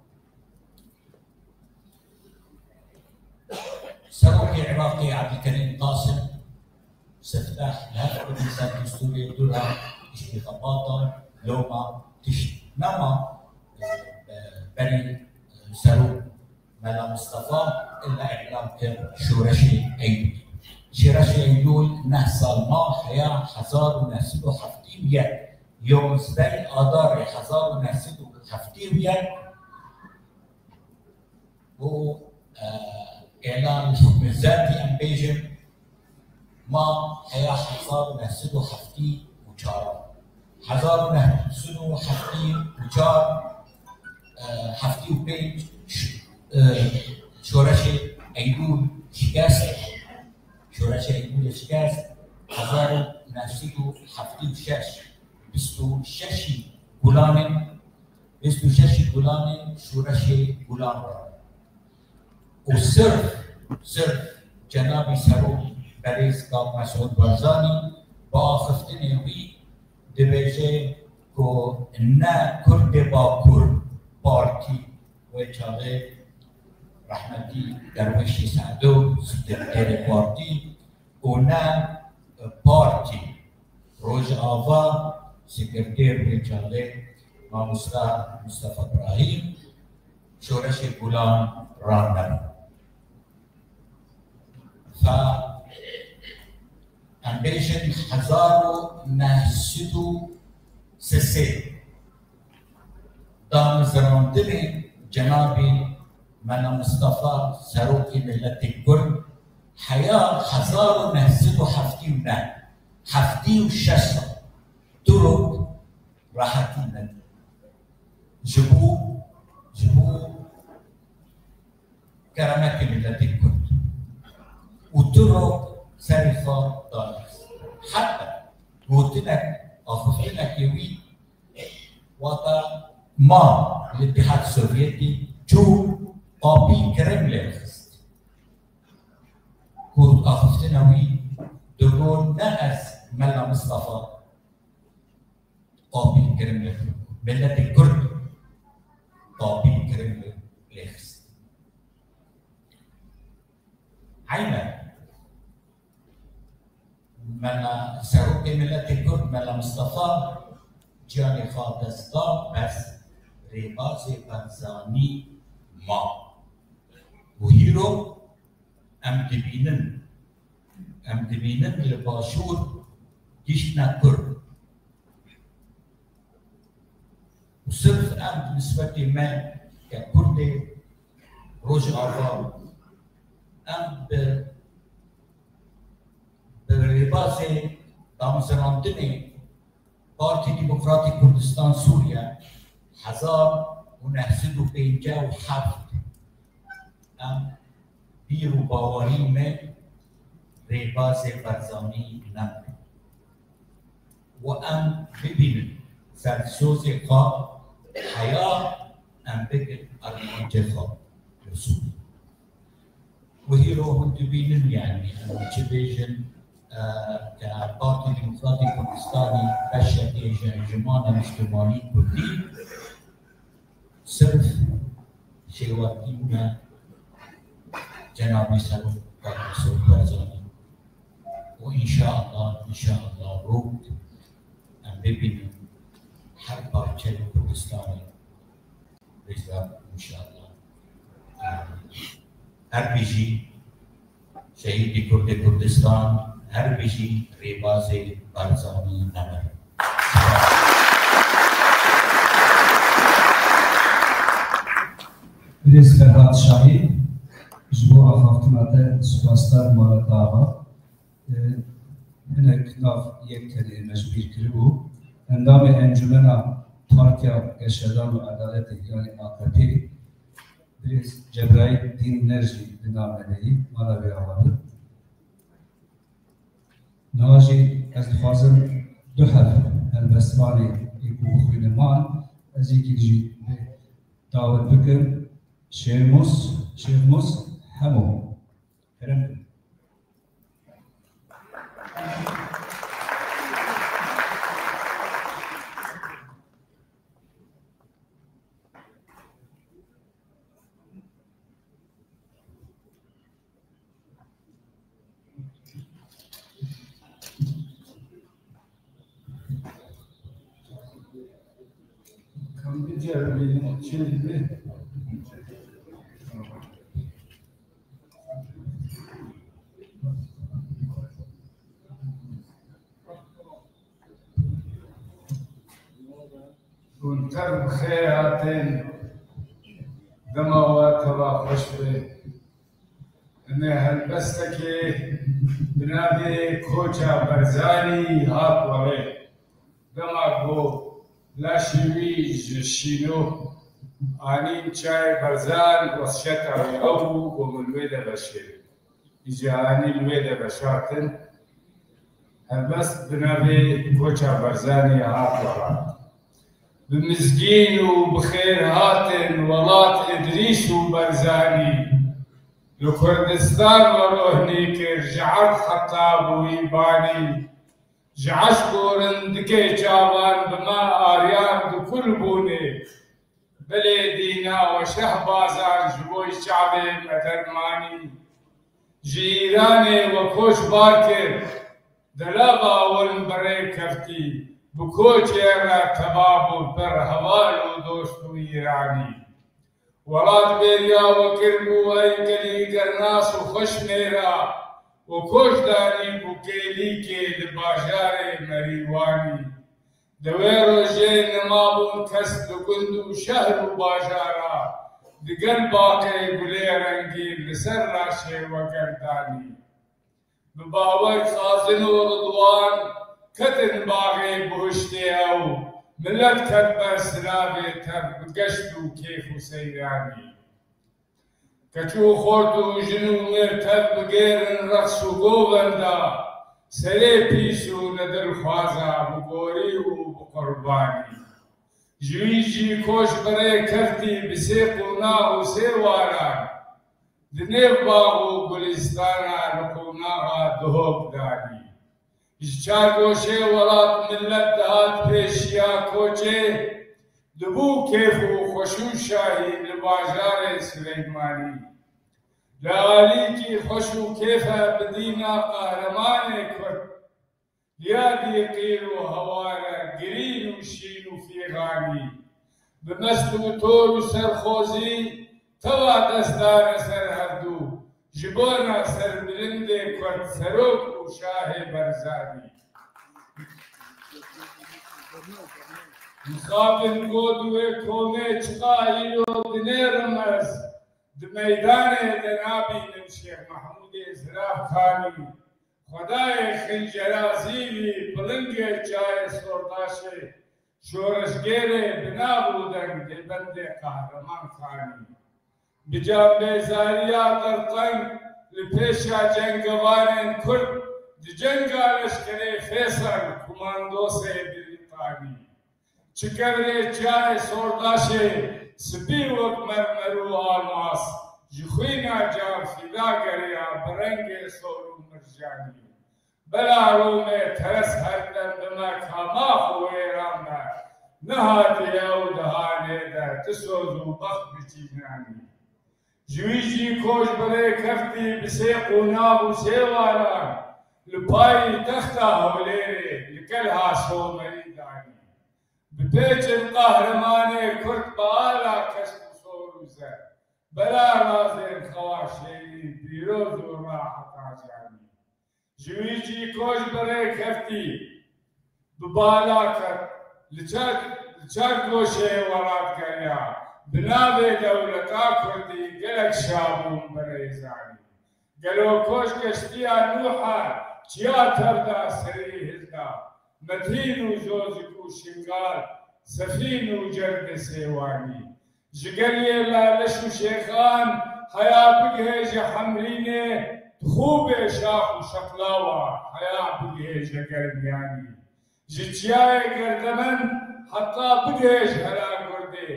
Serokê Iraqê Ebdulkerîm Qasim siftah li her kurdî ser destûrê dûra Piştî xebatan loma tişt nema, e, e, berî, e, serok Mela Mistefa illa îlan kir şoreşê Eylûlê. Şoreşê Eylûl neh sal ma, heya hezar û neh sed û heftê û yek, yonzdeh Adarê hezar û neh sed û heftê û yek û, e, êlan hikûmetî em bêjin, ma heya hezar û neh sed û heftê û çar. Hezar û neh sed û heftê û çar, e, heftê û pênc ş-, e, şoreşê Eylûl şikest. Şoreşê Eylûlê şikest. Hezar û neh sed û heftê û şeş, bîst û şeşî Gulanê, bîst û şeşî Gulanê şoreşê Gulan ra. Û sirf, sirf cenabî serok berêz Kak Mesûd Barzanî bi axiftinê wî dibêje ku ne Kurdê Bakur, partî, wê çaxê rehmetî Derwêşî Sedo, sekreterê partî, û ne partî, Rojava, sekreter wê çaxê mamosta Mustafa Ibrahîm, şoreşê Gulan ranebû. Fa em bêjin hezar û neh sed û sisê damezrandinê cenabî Mela Mistefa, serokê miletê Kurd, heya hezar û neh sed û heftê û neh, heftê û şeş sal, tu rok rehetî nedî. Ji bo, ji bo keremetê miletê Kurd. Û tu rok serê xwe danîst. Heta gotinek, axiftinekê wî, wata ma li Îtîhad Sovyetî çû, qapî Kremlê xist. Ku axiftina wî digot, ne ez, Mela Mistefa, qapî Kremlê, miletê Kurd qapî Kremlê lê xist. Eyne. Mela, serokê miletê Kurd, Mela Mistefa, ciyanê xwe dest da, bes rêbazê Barzanî ma. Û hîro em dibînin, em dibînin li Başûr giştine Kurd. Û sirf em bi nisbetê me ke Kurdê Rojava, em bi, bi rêbazê damezrandinê Partî Demokratîk Kurdistan Sûriye hezar û neh sed û pêncî û heft, em bîr û bawerî me rêbazê Barzanî nebû. Û em bibînin ser sozê xwe heya em bikin armancê xwe li Sûriye. Wehî ro hûn dibînin, yanî, em çi bêjin, e, ke Partî Demokratîk Kurdistanî beşekê ji Encûmena Niştimanî Kurdî sirf şêwatî me cenabî Serok Kak Mesûd Barzanî. Û înşallah, înşallah rût em bibînin her parçeyê Kurdistanê. Rêza, înşallah. Her bijî şehîdê Kurdê Kurdistan, her bijî rêbazê Barzanî nemir. Birêz Ferhat Şahî, ji bo axaftina te spasdar, mala te ava. E, hinek nav yek tenê me ji bîr kiribû. Endamê Encûmena Partiya Geşedan û Edaletê, yanî A K P, birêz Cebraîl Dîn Nerjî di nav me de yî, mala wê ava be. Niha jî ez dixwazim du heb helbestvanê ê ku bixwîne man, ez yekî jî dawet bikim, Şêrmûs, Şêrmûs Hemo. Kerem. Biceribînin çi dibe. Hûn tev bi xêr hatin. Dema we teva xweş be. Em ê helbestekê bi navê Koça Berzanî hat werê. Dema ku laşê wî ji Şîno anîn çayê Berzan, wesiyeta wî ew bû ku min wê de veşêrim. Îca anîn wê de veşartin. Helbest bi navê Koça Berzanî hat welat. Bi mizgîn û bi xêr hatin welat Îdrîs û Berzanî. Li Kurdistan we rohnî kir, ji erd heta bûyî banî. Ji eşq û rindikê çavan bi me ariyan di kul bûnê. Belê dîna we şehbazan ji bo çavê me dermanî. Ji Îranê we koç bar kir, delava win bi rê keftî, bi koçê re teva bû ber heval û dost û Îranî. Welat bêriya we kiribû ey gelî gernas û xweş mêra, we koç danî bû kêlîkê li bajarê Merîwanî. Di wê rojê nemabûn kes li gund û şehr û bajara, digel baqê gulê rengîn li ser laşê we gerdanî. Bi bawer Xazin û Ridwan ketin baxê bihiştê ew, milet ket ber silavê tev bi geşt û kêf û seyranî. Keç û xort û jin û mêr tev bigêrin reqs û govenda, serê pîs û nedilxwaza bi gorî û bi qurbanî. Ji wî jî koç bi rê keftî bi sê qonax û sê waran, di nêv bax û gulîstana li qonaxa Duhok danî. Ji çar goşê welat milet dihat pêşiya koçê, dibû kêf û xweş û şahî li bajarê Sileymanî. Li alîkî xweş û kêfe bi dîna qehremanê Kurd, ya dî qîr û heware girîn û şîn û fîxanî. Bi mest û tor û serxozî teva dest dane ser hevdû, ji bona serbilindê Kurd serok û şahê Berzanî. Mixabin got wê komê çiqa îro dinêrim ez, di meydanê de nabînim Şêx Mehmûdê Zirafxanî. Xwedayê xincera zîvî pilingê çayê Sordaşê, şoreşgêrê bi nav û deng dê bendê Qehreman Xanî. Bi canbêzariya qirqeng li pêşa cengevanên Kurd di cenga leşkerê Fêsal, komandosê Brîtanî. Çi kevirê çiyayê Sordaşê, spî wek mermer û almas, ji xwîna can fîda geriya bi rengê sor û mirjanî. Bela Romê teres herdem bi me kamax û wêran be, nehatiye û dihanê de ti soz û bext bi cînanî. Ji wî jî koç bi rê keftî bi sê qonax û sê waran li paytexta Hewlêrê li Kelha Somerî danî. Bi pêçin qehremanê Kurd bi ala kesk û sor û zer, bela razên xewa şêrîn pîroz û raheta canî. Ji wî jî koç bi rê keftî, bi bala ket, li çar, li çar goşê welat geriya, bi navê dewleta Kurdî gelek şa bûn bi rê zanî. Gelo koç geştiya Nûha çiya tev da serî hilda, Metîn û Zozik û Şingal, Sefîn û Cerdê Sêwanî. Ji geliyê Laleş û Şêxan heya bigihêje Hemrînê, dixûbê şax û şeqlawa heya bigihêje Germiyanî. Ji çiyayê Gerdemend heta bigihêj Hela Gurdê,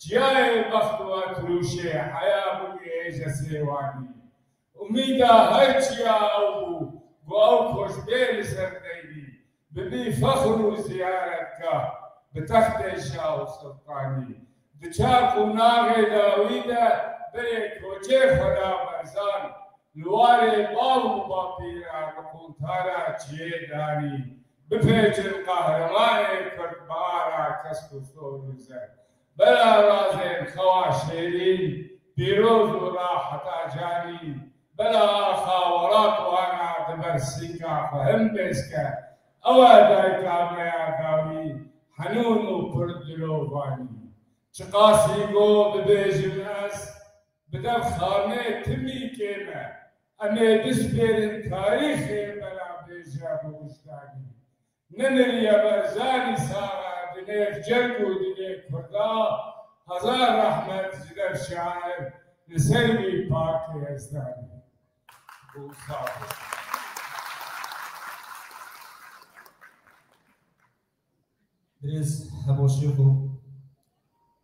çiyayê Bext û Etrûşê heya bigihêje Sêwanî. Umîda her çiya ew bû, ku ew koç bê li ser deynî, bibî fexr û ziyaretgah, bi textê şah û siltanî. Di çar qonaxê dawî de berê koçê Xweda Berzan, li warê bav û bapîra li quntara çiyê danî, bipêçin qehremanê Kurd bi ara kesk û sor û zer. Bela razên xewa şêrîn, pîroz û ra heta canî, bela axa welat wana di ber sînga xwe hin bêz ke, ew e dayika me ya dawî, henûn û pir dilovanî. Çiqasî go bibêjim ez, bi dev xanê timî kêm e, em ê bispêrin tarîxê bela bêje bi wijdanî. Nemiriye Barzanî sax e di nêv cerg û dilê Kurda, hezar rehmet ji dev şair li ser wî pakê ezdanî. Bû sax bû. Birêz Hebo Şêxo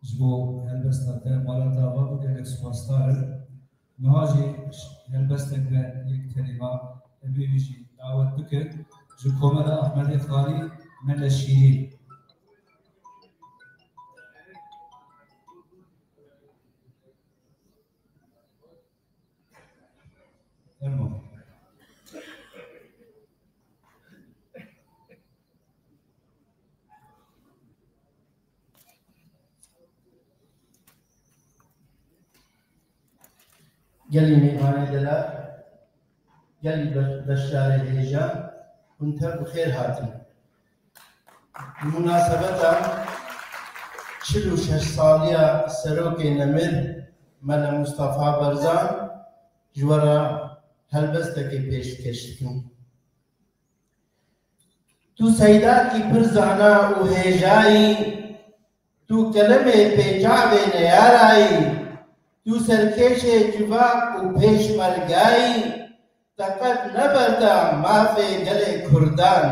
ji bo helbesta te mala te ava bû, gelek spasdar in. Niha jî helbestek me yek tenê ma, em ê wî jî dawet bikin. Ji Komela Ahmedê Xalî, Mele Şîrîn. Fermo. Gelî mêvanê delal, gelî be-, beşdarê hêja, hûn tev bi xêr hatin. Bi munasebeta çil û şeş saliya Serokê Nemir Mele Mustafa Barzan ji we re helbestekê pêşkêş dikim. Tu seydakî pir zana û hêjayî, tu kelemê pêçavê neyarayî, tu serkêşê civak û pêşmergayî, te qet neberda mafê gelê Kurdan.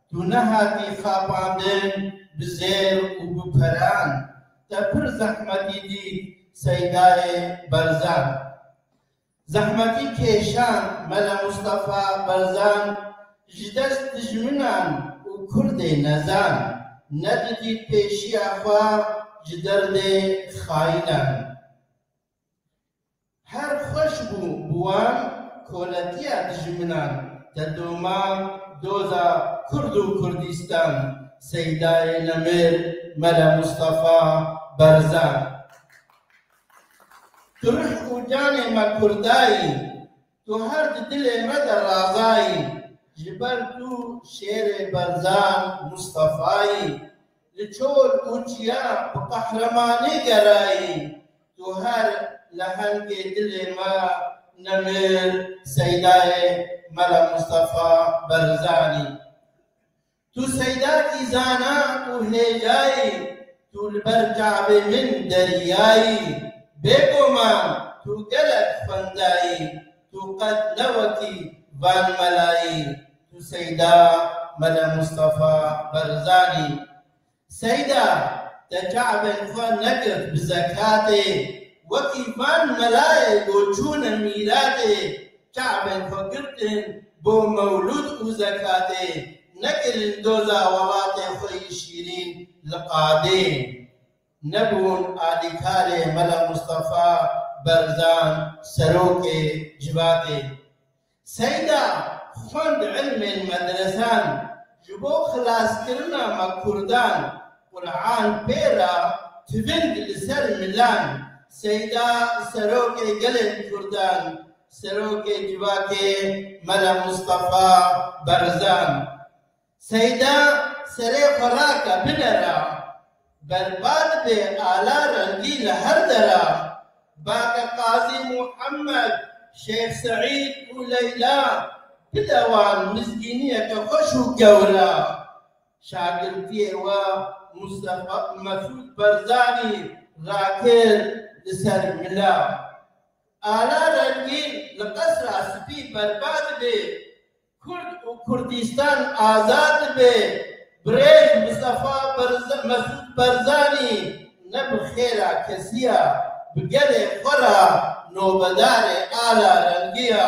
Tu nehatî xapandin bi zêr û bi peran. Te pir zehmetî dît Seydayê Barzan. Zehmetî kêşan Mele Mustafa Barzan ji dest dijminan û Kurdê nezan, nedidît pêşiya xwe ji derdê xayînan. Her xweş bû bi wan koletiya dijminan, te doma doza Kurd û Kurdistan, Seydayê Nemir Mele Mustafa Barzan. Tu rih û canê me Kurdayî, tu her di dilê me de razayî, ji ber tu şêrê Barzan Mustafayî, li çol û çiya bi qehremanî gerayî, tu her lehengê dilê me Nemir Seydayê Mele Mustafa Barzanî. Tu seydakî zana û hêjayî, tu li ber çavê min deriyayî. Bêguman tu gelek xwendayî, tu qet ne wekî van melayî, tu seyda Mele Mustafa Barzanî. Seyda, te çavên xwe negirt bi zekatê, wekî van melayê ku çûne mîratê, çavên xwe girtin bo mewlûd û zekatê, nekirin doza welatê xwe yî şîrîn li qadê. Nebûn alîkarê Mele Mustafa Barzan serokê civatê. Seyda xwend ilmên medresan, ji bo xilaskirina me kurdan, Quran pê re tiving li ser milan. Seyda serokê gelên kurdan, serokê civakê Mele Mustafa Barzan. Seyda serê xwe rake binera, berbad bê ala rengî li her dera. Bake Qazî Muhammed, Şêx Seîd û Leyla, bide wan mizgîniyeke xweş û gewra. Şagirtiyê we Mustafa Mesûd Barzanî rakir li ser mila. Ala rengîn li Qesra Spî berbad bê, Kurd û Kurdistan azad bê. Birêz Mustafa Berz-, Mesûd Barzanî ne bi xêra kesî ya, bi gelê xwe re nobedarê ala rengî ya.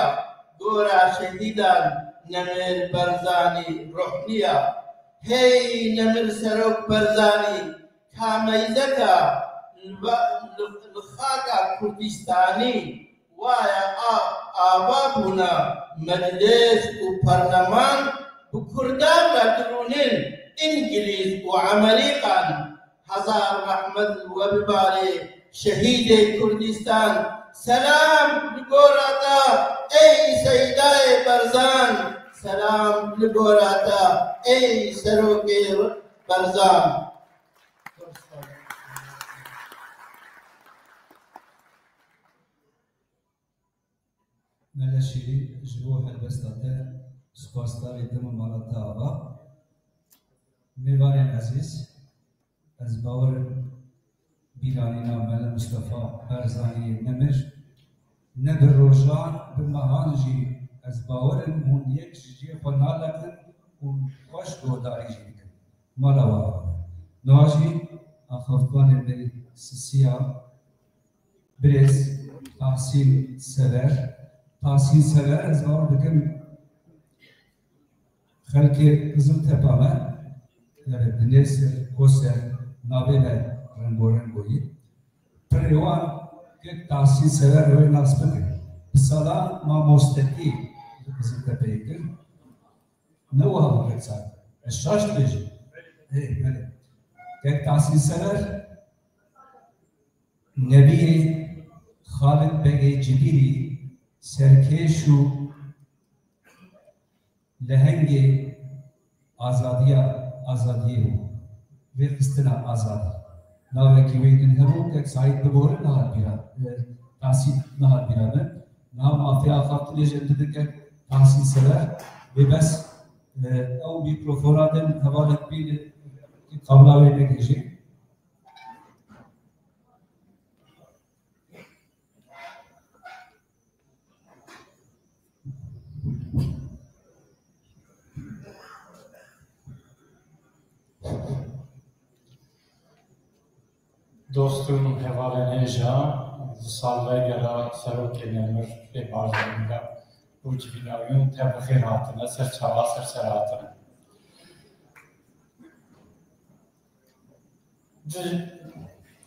Gora şehîdan Nemir Barzanî ruhniya. Hey Nemir Serok Barzanî, ka meyzeka li, li, li xaka Kurdistanî, waya a, ava bûna meclis û parleman bi kurdan re dirûnin Îngilîz û Emerîkan. Hezar rehmet li we bibarê, şehîdê Kurdistan. Selam li gora te, ey Seydayê Berzan. Selam li gora te, ey Serokê Berzan. Mele Şîrîn, ji bo helbesta te, spasdarê te me, mala te ava. Mêvanên ezîz, ez bawer im bîranîna Mele Mistefa Barzaniyê nemir, ne bi rojan, bi mehan jî ez bawer im hûn yek ji cihê xwe naleqin û xweş guhdarî jî dikin. Mala we ava. Niha jî axaftvanê me sisiya, birêz Tahsîn Sever. Tahsîn Sever, ez bawer dikim xelkê Qiziltepa me, yani Binêsir, Koser, navê me rengorengo yî. Pirê wan kek Tahsîn Sever wê nas bikin. Bi salan mamostetî li Qiziltepeyê kir. Ne wiha bi kek sar. Ez şaş dibêjim. Ê, belê. Kek Tahsîn Sever, Nebiyê Xalid Begê Cibîrî serkêş û lehengê azadiya, azadiyê bû. Rêxistina azadî. Navekî wê din hebû, kek Saîd Bibori nehat bîra, e, Tahsîn nehat bîra min. Niha mafê axaftinê jî em didin kek Tahsîn Sever. Wê bes, e, ew mîkrofona din hevalek bî, e, qabla wê negihîjê. Dostum, hevalên hêja, di salvegera Serokê Nemir Rêbarz Alinga û civînawiyên te bi xêr hatine, ser çava, ser ser hatine. Di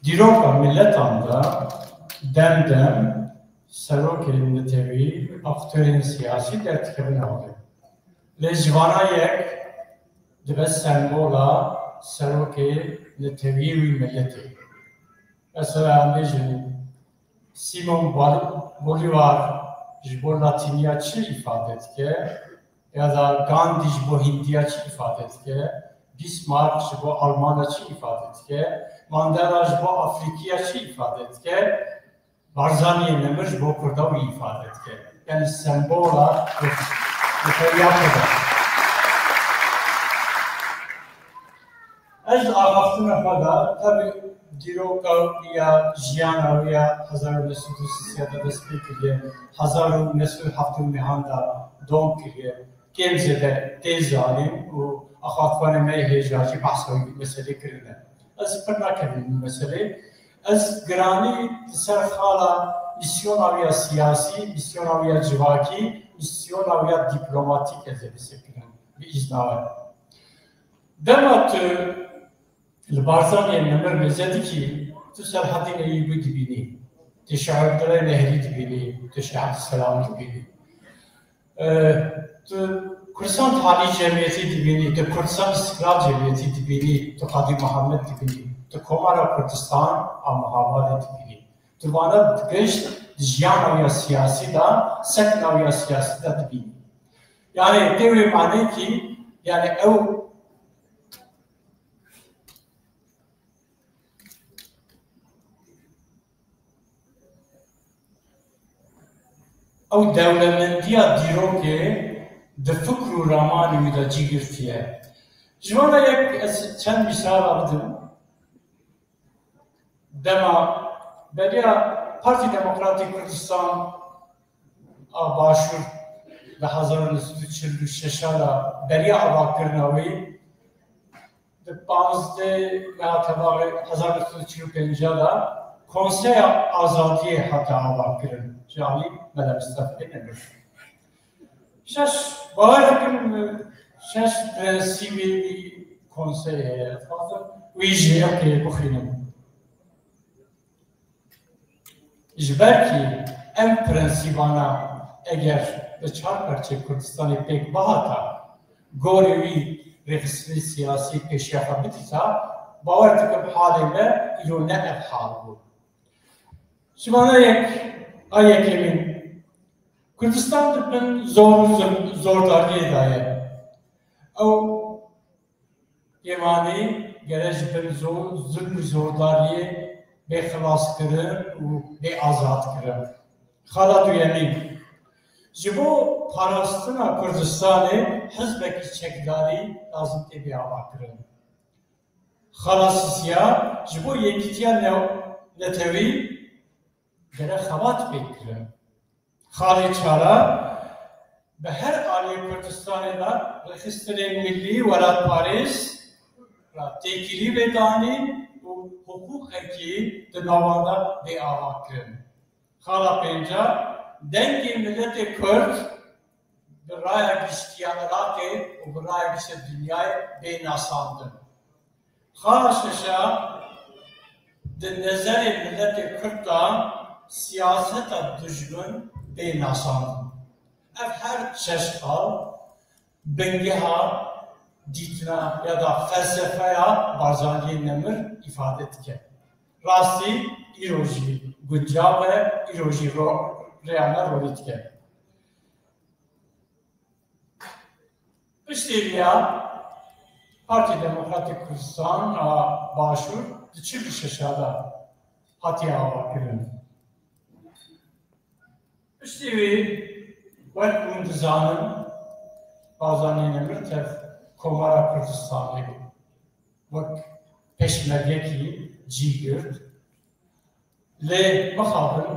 dîroka miletan de dem dem serokên netewî, aktorên siyasî derdikevin holê. Lê ji vana yek dibe sembola serokê netewî wî miletê. Mesela, em bêjin, Simon Bol-, Bolivar ji bo Latîniya çi îfade dike? Ya da Gandhi ji bo Hindiya çi îfade dike? Bismarck ji bo Almana çi îfade dike? Mandela ji bo Afrîkiya çi îfade dike? Barzaniyê Nemir ji bo Kurda wî îfade dike. Yani sembola netewîya Kurda. Ez axaftina xwe de, tabi, dîroka wî ya jiyana wî ya hezar û neh sed û sî de dest pê kiriye, hezar û neh sed û heftê û neh de dom kiriye, kêm zêde tê zanîn û axaftvanê me yê hêja jî behsa wî meselê kirine. Ez pir nakevim vî meselê. Ez giranî li ser xala mîsyona wî ya siyasî, mîsyona wî ya civakî, mîsyona wî ya dîplomatîk ez ê bisekirim, bi îzna we. Dema tu li Barzaniyê Nemir mêze dikî, tu Serhedînê Eyûbî dibînî, tu Şehîd Abdullah Nehrî dibînî, tu Şehîd Selam dibînî. E, tu Kurdistan Talî Cemiyetî dibînî, tu Kurdistan Îstiklal Cemiyetî dibînî, tu Qadî Muhammed dibînî, tu Komara Kurdistan a Muhabadê dibînî. Tu vana digihîşt di jiyana wî ya siyasî de, sekna wî ya siyasî de dibînî. Yani tê wê manekî, yani ew ew dewlemendiya dîrokê di fikr û ramanê wî de cî girtiye. Ji vana yek ez çend mîsala bidim. Dema beriya Partî Demokratîk Kurdistan a Başûr di hezar û neh sed û çil û şeş de beriya avakirina wî, di panzdeh meha Tebaxê hezar û neh sed û çil û pênc de Konseya Azadiyê hate avakirin ji alî Mele Mistefayê Nemir. Şaş, bawer dikim, şaş prensîbê wî konseyê heye. Ez dixwazim wî ji hev pê bixwînim. Ji ber kî ev prensîbana eger di çar perçê Kurdistanê pêk bihata, gorê wî rêxistinê siyasî pêşiya xwe bidîta, bawer dikim Halê me îro ne ev hal bû. Ji vana yek, a yekemîn, Kurdistan di bin zor, zor, zordariyê de ye. Ew kêvanî gere ji bin zor, zulm û zordariyê bê xilaskirin û bê azadkirin. Xala duyemîn, ji bo parastina Kurdistanê hizbekî çekdarî lazim tê bê avakirin. Xala sisiya, ji bo yekîtiya ne-, netewî gere xebat pê kirin. Xalê çara, bi her aliyê Kurdistanê de rêxistinên millî, welatparêz ra têkilî bê danîn û hiqûqekî di navan de bê ava kirin. Xala pênca, dengê miletê Kurd bi raya giştiya Iraqê û bi raya giştiya dinyayê bê nasandin. Xala şeşa, di nezerê miletê Kurd de siyaseta dijmin bê nasandin. Ev her şeş xal bingeha dîtina ya da felsefeya Barzaniyê Nemir îfade dike. Rastî îro jî guncav e, îro jî ro-, rêya me rolî dike. Piştî vîya Partî Demokratîk Kurdistan a Başûr di çil û şeşa de hatiye avakirin. Piştî wî, wek hûn dizanin, Barzanî Nemir tev Komara Kurdistanê wek pêşmergekî cî girt. Lê mixabin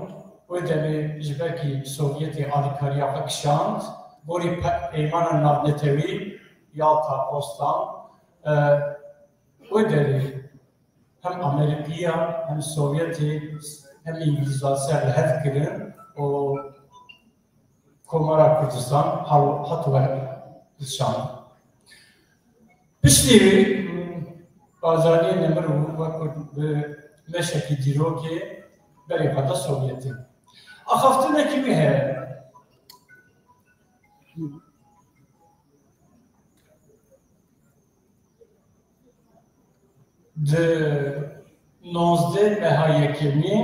wê demê ji ber kî Sovyetê alîkariya xwe kişand, gorî pe-, peymana navnetewî, Yalta, Postan, e, wê derê hem Amerîkiya, hem Sovyetê, hem Îngilîzan ser li hev kirin û Komara Kurdistan hal-, hat wer dişand. Piştî wî, Barzanî Nemir û wek bi meşekî dîrokê berê xwe da Sovyetê. Axaftinekî wî heye. Di nozdeh meha yekemî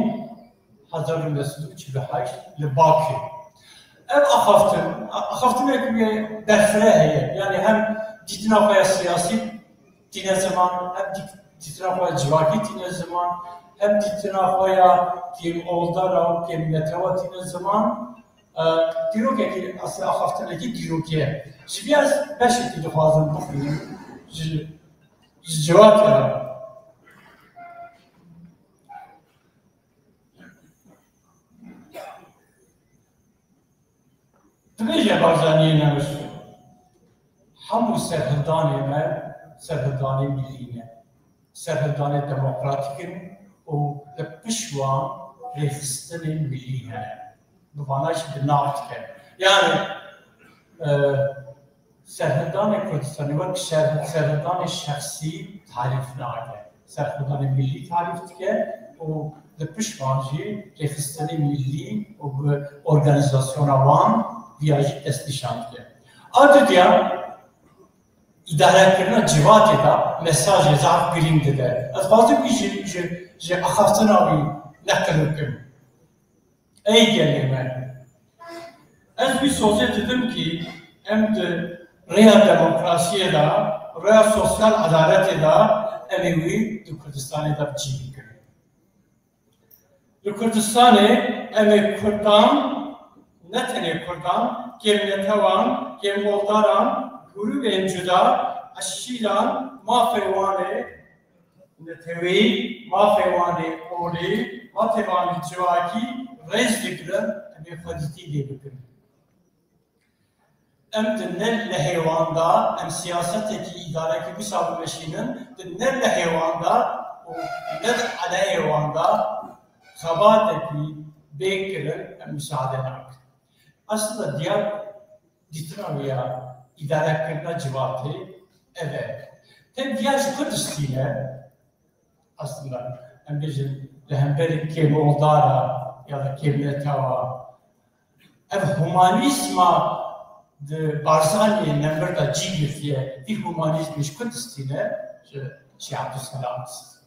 hezar û neh sed û çil û heşt li Bakî. Ev axaftin, axaftinek wê berfireh heye. Yani hem dîtina xwe ya siyasî tîne ziman, hem dî-, dîtina xwe ya civakî tîne ziman, hem dîtina xwe ya kêmoldara û kêmnetewa tîne ziman. E, dîrokekî, aslında axaftinekî dîrokî ye. Ji vî ez beşekî dixwazim bixwînim. Ji, ji ciwatê re. Dibêje Barzaniyê Nemir, hemû serhildanê me, serhildanê millî ne. Serhildanê demokratîk in û li pişt wan rêxistinên millî hene. Bi vana jî bi nav dike. Yani, e, serhildanê Kurdistanê wek şer-, serhildanê şexsî tarîf nake. Serhildanê millî tarîf dike û li pişt wan jî rêxistinê millî û bi organîzasyona wan viya jî destnîşan dike. A didiya, îdarekirina civatê de mesajê zaf girîng dide. Ez xwazim wî ji, ji, ji axaftina wî neqil bikim. Ey gelê me! Ez wî sozê didim kî em di rêya demokrasiyê de, rêya sosyal edaletê de em ê wî di Kurdistanê de bi cî bikin. Li Kurdistanê em ê Kurdan, ne tenê Kurdan, kêmnetewan, kêmoldaran, grûbên cuda, eşîran, mafê wan ê netewî, mafê wan ê olî, mafê wan ê civakî rêz digirin, em ê xwedîtî lê bikin. Em di ne lehê wan de, em siyasetekî îdarekî wisa bimeşînin, di ne lehê wan de û ne di eleyê wan de xebatekî bê kirin, em misaade nakin. Aslında diyar dîtina wî ya îdarekirina civatê ev e. Tev diya ji ku distîne? Aslında em bêjin li hemberî kêmoldara ya da kêmnetewa, ev humanîzma di Barzaniyê Nemir de cî girtiye, vî humanîzmî ji ku distîne? Ji Şî Ebdulselam distîne.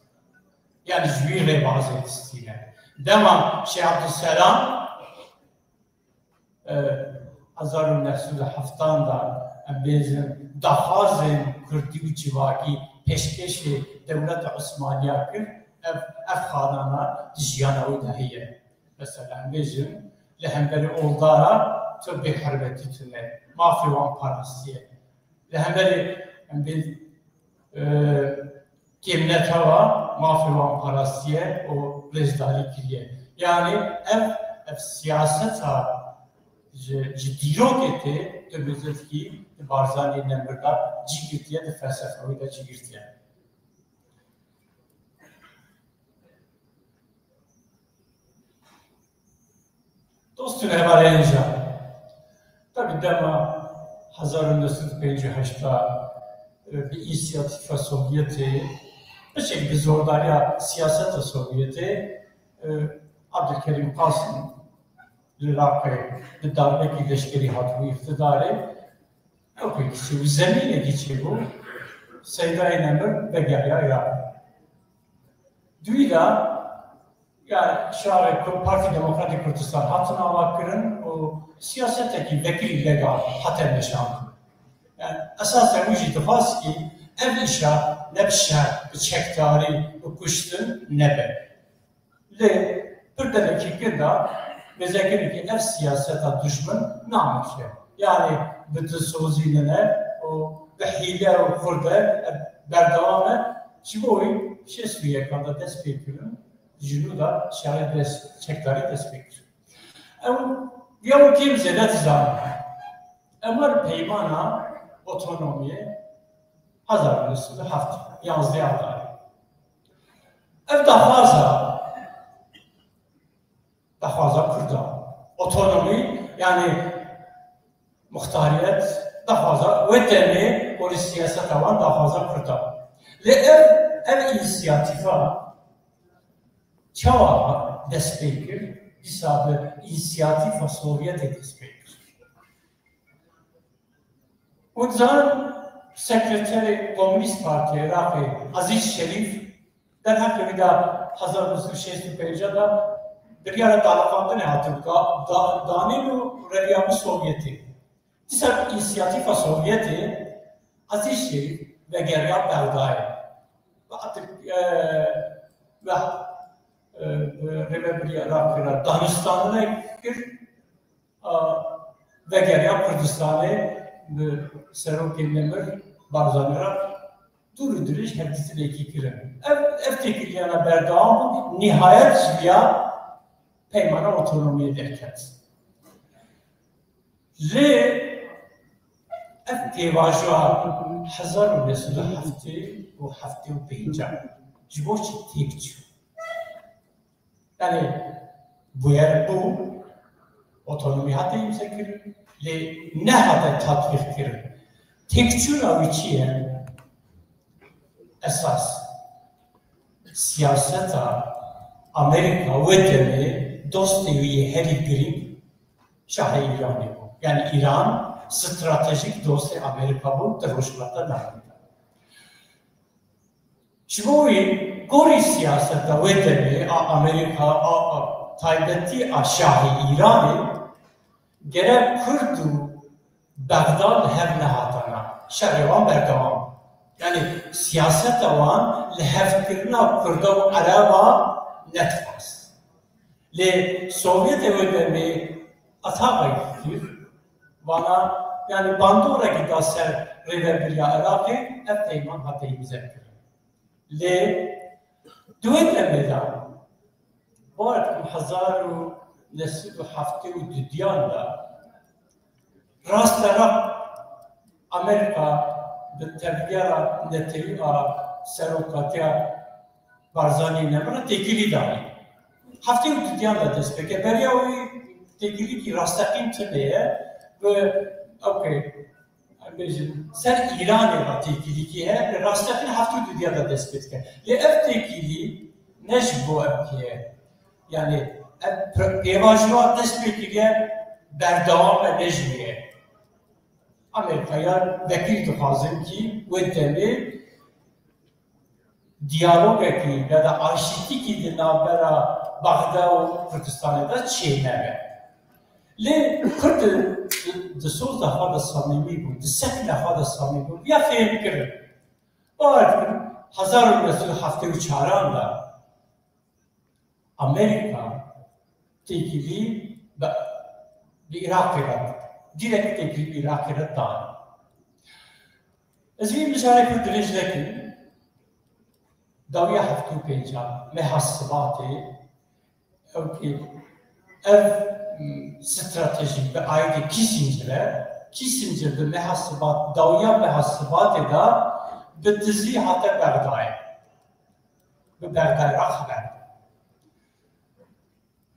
Yani ji wî rêbazê distîne. Dema Şêx Ebdulselam, e, hezar û neh sed û heftan de, em bêjin, daxwazên kurdî û civakî pêşkêşê dewleta Osmaniya kir, ev, ev xanana di jiyana wî de heye. Mesela, em bêjin, li hemberî oldara tu bêhurmetî tune, mafê wan parastiye. Li hemberî, em bê, e, kêmneta wa mafê wan parastiye û rêzdarî kiriye. Yanî ev, ev siyaseta ji, ji dîrokê tê, tu bêjî di Barzanî Nemir de cî girtiye, di felsefa wî de cî girtiye. Dost û hevalên can, tabî dema hezar û neh sed û pêncî û heşt de, e, bi însiyatîfa Sovyetê, biçek bi zordariya siyaseta Sovyetê, e, Abdulkerîm Qasim li Iraqê bi darbekî leşkerî hatibû îqtidarê, ew pêkişî û zemînekî çêbû, Seydayê Nemir vegeriya Iraqê. Di wî de, ya şerê Kur-, Partî Demokratîk Kurdistan hatin avakirin û siyasetekî vekirî lega hate meşandin. Yani esasen wî jî dixwast kî ev îşa ne bi şer, bi çekdarî, bi kuştin nebe. Lê pir demekî kin de bêzekirî kî ev siyaseta dijmin nameşe. Yani bi dilsozî nine û bi hîle û xurde berdewam e. Ji bo wî şêst û yekan de dest pê kirin, ji nû de şerê dest, çekdarî dest pê kir. Ew ya û kêm zêde dizanin. Em werin peymana otonomiyê hezar û neh sed û heft, yanzdeh Adarê. Ev daxwaza, daxwaza Kurda. Otonomî, yani muxtariyet, daxwaza wê demê, polî siyaseta wan daxwaza Kurda. Lê ev, ev însiyatîfa çawa dest pê kir? Dîsa bi însiyatîfa Sovyetê dest pê kir. Hûn dizanin, sekreterê Komûnîst Partiyê Iraqê Ezîz Şerîf derheqê wî de hezar neh sed û şêst û pênc de biryara daliqandinê hatibû da-, da-, danîn û reviyabû Sovyetê. Dîsa însiyatîfa Sovyetê Ezîz Şerîf vegeriya Bexdayê. Ve atik, e, ve, e, rêvebiriya Iraqê re danûstandine kir. A, vegeriya Kurdistanê bi Serokê Nemir Barzanî re dûr û dirêj hevdîtinekî kirin. Ev, ev têkiliyana berdewam bû, nihayet ji viya peymana otonomiyê derket. Lê ev pêvajoya hezar û neh sed û heftê û heftê û pênc ji bo çi têk çû? Yani bûyer bû, otonomî hate îmzekirin, lê nehate tatbîqkirin. Têkçûna wî çi ye? Esas siyaseta Amerîka wê demê dostê wî yê herî girîng şahê Îranê bû. Yani Îran stratejîk dostê Amerîka bû di Rojhilata Navîn de. Ji bo wî gorî siyaseta wê demê a Amerîka, a, a taybetî a şahê Îranê, gerek Kurd û Bexda li hev nehatana. Şerê wan berdewam. Yani siyaseta wan li hevkirina Kurda û Ereba nedixwest. Lê Sovyetê wê demê ataqekî kir, vana, yani bandorekî da ser rêvebiriya Iraqê, ev peyman hate îmzekirin. Lê di wê demê de, bawer dikim hezar û neh sed û heftê û dudiyan de rasterast Amerîka bi tevgera netewî a serokatiya Barzanî Nemir re têkilî dayî. Heftê û dudiyan de dest pê kir. Beriya wî têkilîkî rasteqîn tune ye. Bi, okey, em bêjin, ser Îranê re têkilîkî heye, li rastiyê heftê û dudiya de dest pê dike. Lê ev têkilî ne ji bo ev heye. Yani ev pê-, pêvajoya dest pê kiriye berdewam e, ne ji wê ye. Amerîkaya vekirî dixwazin kî wê demê diyalogekî ya da aşîtîkî di navbera Bexda û Kurdistanê de çênebe. Lê Kurd di, di soza xwe de samîmî bû, di sekna xwe de samîmî bû, ya fêhm kirin. Bawer dikim, hezar û neh sed û heftê û çaran de Amerîka têkilî bi, bi Iraqê re, dîrekt têkilî bi Iraqê re dane. Ez vî mijarê pir dirêj nekim. Dawiya heftê û pêncan meha Sibatê, ew ki ev, m, stratejî bi aîdî Kissinger e. Kissinger di meha Sibat, dawiya meha Sibatê de bi dizî hate Bexdayê. Bi Bexdayê re xeber.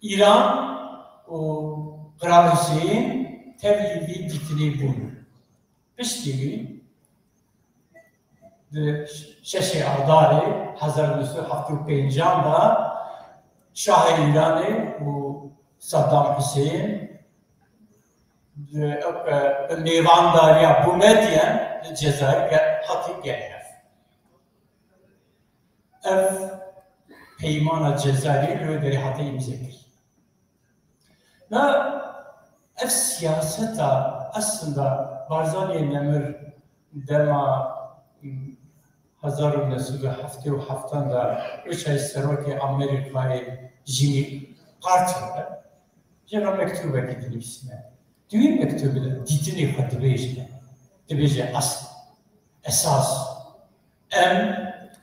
Îran û Qral Huseyîn tevlî vî dîtinê bûn. Piştî wî di şeşê Adarê hezar û neh sed û heftê û pêncan de Şahê Îranê û Saddam Huseyîn bi, bi mêvandariya Boumediene li Cezayir ge-, hatî gelhev. Ev peymana Cezayirê li wê derê hate îmze kir. Na ev siyaseta aslında Barzaniyê Nemir dema, m, hezar û neh sed û heftê û heftan de wê çay serokê Amerîkayê Jimmy Carter e. Jê re mektûbekî dinivîsîne. Di wî mektûbê de dîtinê xwe dibêje, dibêje, esl, esas, em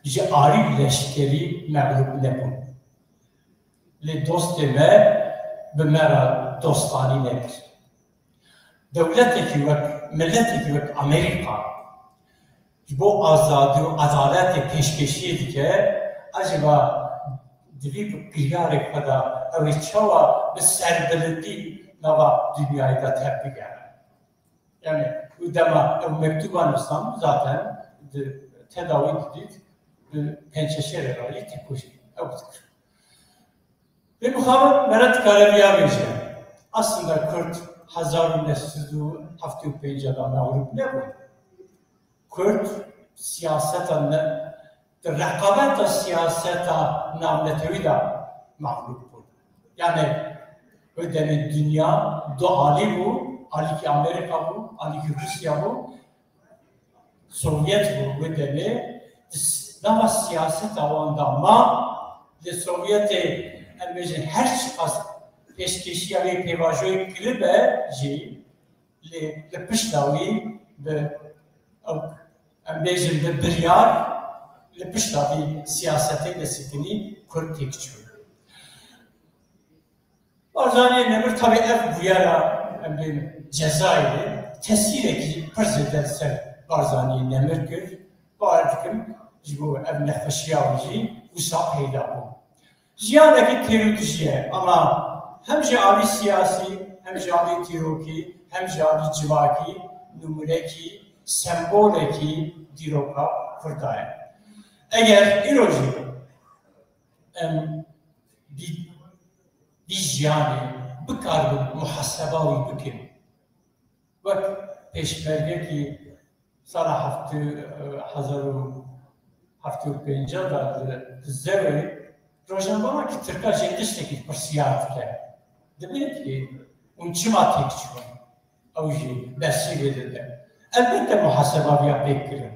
ji alî leşkerî mexlûb nebûn. Lê dostê me bi me re dostanî nekir. Dewletekî wek, miletekî wek Amerîka ji bo azadî û edaletê pêşkêşiyê dike, ecaba di vî biryarê xwe de ew ê çawa bi serbilindî nava dinyayê de tevbigere? Yani û dema ew mektuba nivîsandibû zaten di tedawî didît bi pençeşêrê re yî têkoşî. Ew dikir. Lê mixabin me re dikare viya bêje. Aslında Kurd hezar û neh sed û heftê û pênc de mexlûb nebûn. Kurd siyaseta ne, di reqabeta siyaseta navnetewî de mexlûb bûn. Yani wê demê dinya du alî bû, alîkî Amerîka bû, alîkî Rûsya bû, Sovyet bû wê demê. Di s-, nava siyaseta wan de ma, lê Sovyetê, em bêjin, her çiqas pêşkêşiya vê pêvajoyê kiribe jî, lê li pişta wî bi, ew, em bêjin, bi biryar li pişta vî siyasetê destsekinî Kurd têk çû. Barzaniyê Nemir tabi ev bûyera, em bêjin, Cezayirê tesîrekî pir zêde li ser Barzaniyê Nemir kir. Bawer dikim ji bo ev nexweşiya wî jî wisa peyda bû. Jiyanekî têr û tijî ye, ama hem ji alî siyasî, hem ji alî dîrokî, hem ji alî civakî, nimûnekî, sembolekî dîroka Kurda ye. Eger îro jî em vî, vî jiyanê bikaribin muhaseba wî bikin, wek pêşmergekî sala heftê, hezar û heftê û pênc de di, di Zewê rojnamevanekî tirka jê tiştekî pirsiya dike. Dibê ki hûn çima têk çûn? Ew jî bersîvê dide. Elbette muhaseba viya pêk kirin.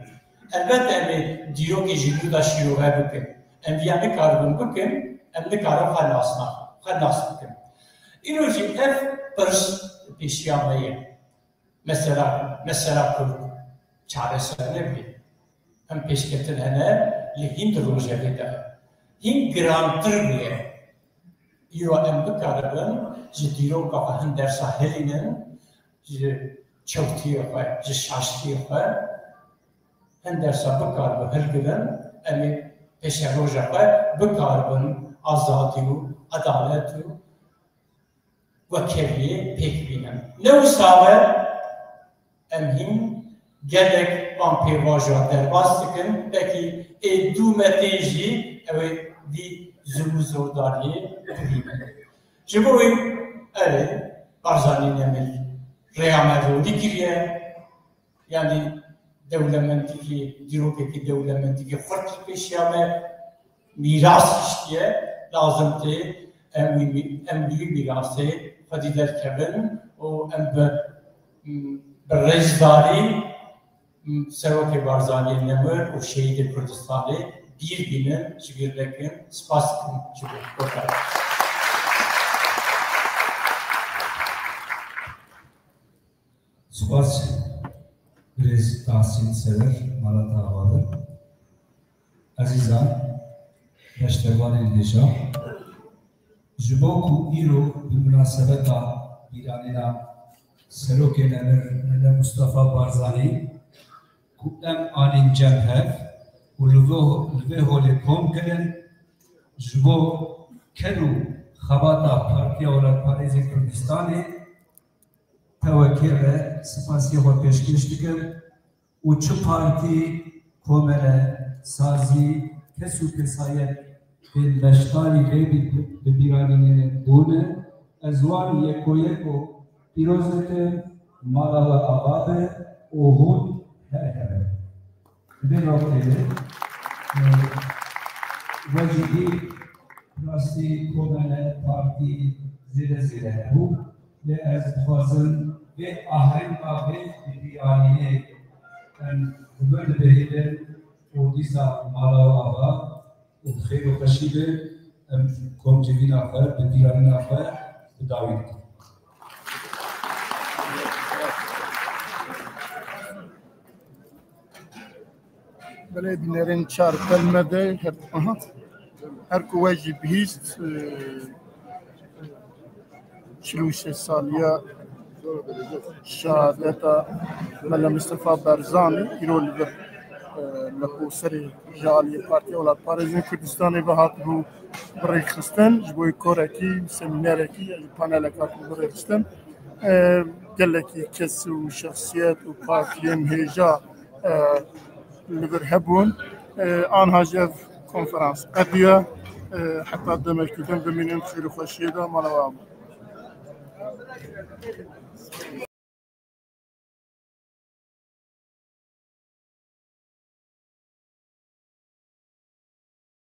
Elbette em ê dîrokê ji nû de şîrove bikin. Em viya nikaribin bikin, em nikarin xwe nasna, xwe nas bikin. Îro jî ev pirs pêşiya me ye. Mesela, mesela Kurd çareser nebûye. Em pêşketin hene, lê hîn di rojevê de hîn girantir bûye. Îro em bikaribin ji dîroka xwe hin dersa hilînin, ji çewtiyê xwe, ji şaştiyê xwe hin dersa bikaribin hilgirin, em ê pêşeroja xwe bikaribin azadî û edalet û wekheviyê pêk bînin. Ne wisa be, em hîn gelek van pêvajoya derbas dikin, belkî ê dû me tên jî ew ê vî zulm û zordariyê bibînin. Ji bo wî erê Barzanî Nemir rêya me ronî kiriye, yanî dewlemendîkî, dîrokekî dewlemendîkî xurt li pêşiya me mîras hiştiye, lazim tê em wî mî-, em li wî mîrasê xwedî derkevin û em bi, bi rêzdarî Serokê Barzaniyê Nemir û şehîdê Kurdistanê bîr bînin, ji bîr nekin. Spas dikim ji bo guhdarî. Spas birêz Tahsîn Sever, mala te ava be. Ezîzan, beşdervanên hêja, ji bo ku îro bi munasebeta bîranîna Serokê Nemir Mele Mustafa Barzanî, ku em anîn cem hev û li vê, li vê holê kom kirin, ji bo ker û xebata Partiya Welatparêzê Kurdistanê tewekê re spasiyê xwe pêşkêş dikim û çi partî, komele, sazî, kes û kesayet ên beşdarî vê bi-, bi-, bibîranînê bûne, ez wan yeko yeko pîroz dikim, mala we ava be û hûn her hebin. Di vê nokteyê, e, we jî dî rastî komele, partî zêde zêde hebû. Lê ez dixwazim vê ahenga vê bibîranînê em bi wir bihêlin û dîsa mala we ava û bi xêr û xweşî be, em komcivîna xwe, bibîranîna xwe bi dawî dikin. Belê, bînerên çar pelme de her, aha. Her ku we jî bihîst, e, çil û şeş saliya şehadeta Mele Mistefa Barzanî îro li vir, e, leposerê ji aliyê Partiya Welatparêzên Kurdistanê ve hatibû birêxistin, ji bo korekî, semînerekî, ya jî panelek hatibû birêxistin. E, gelekî kes û şexsiyet û partiyên hêja, e, li vir hebûn. E, anha jî ev konferans qediya. E, heta demekî din bimînin xêr û xweşiyê de, mala we ava.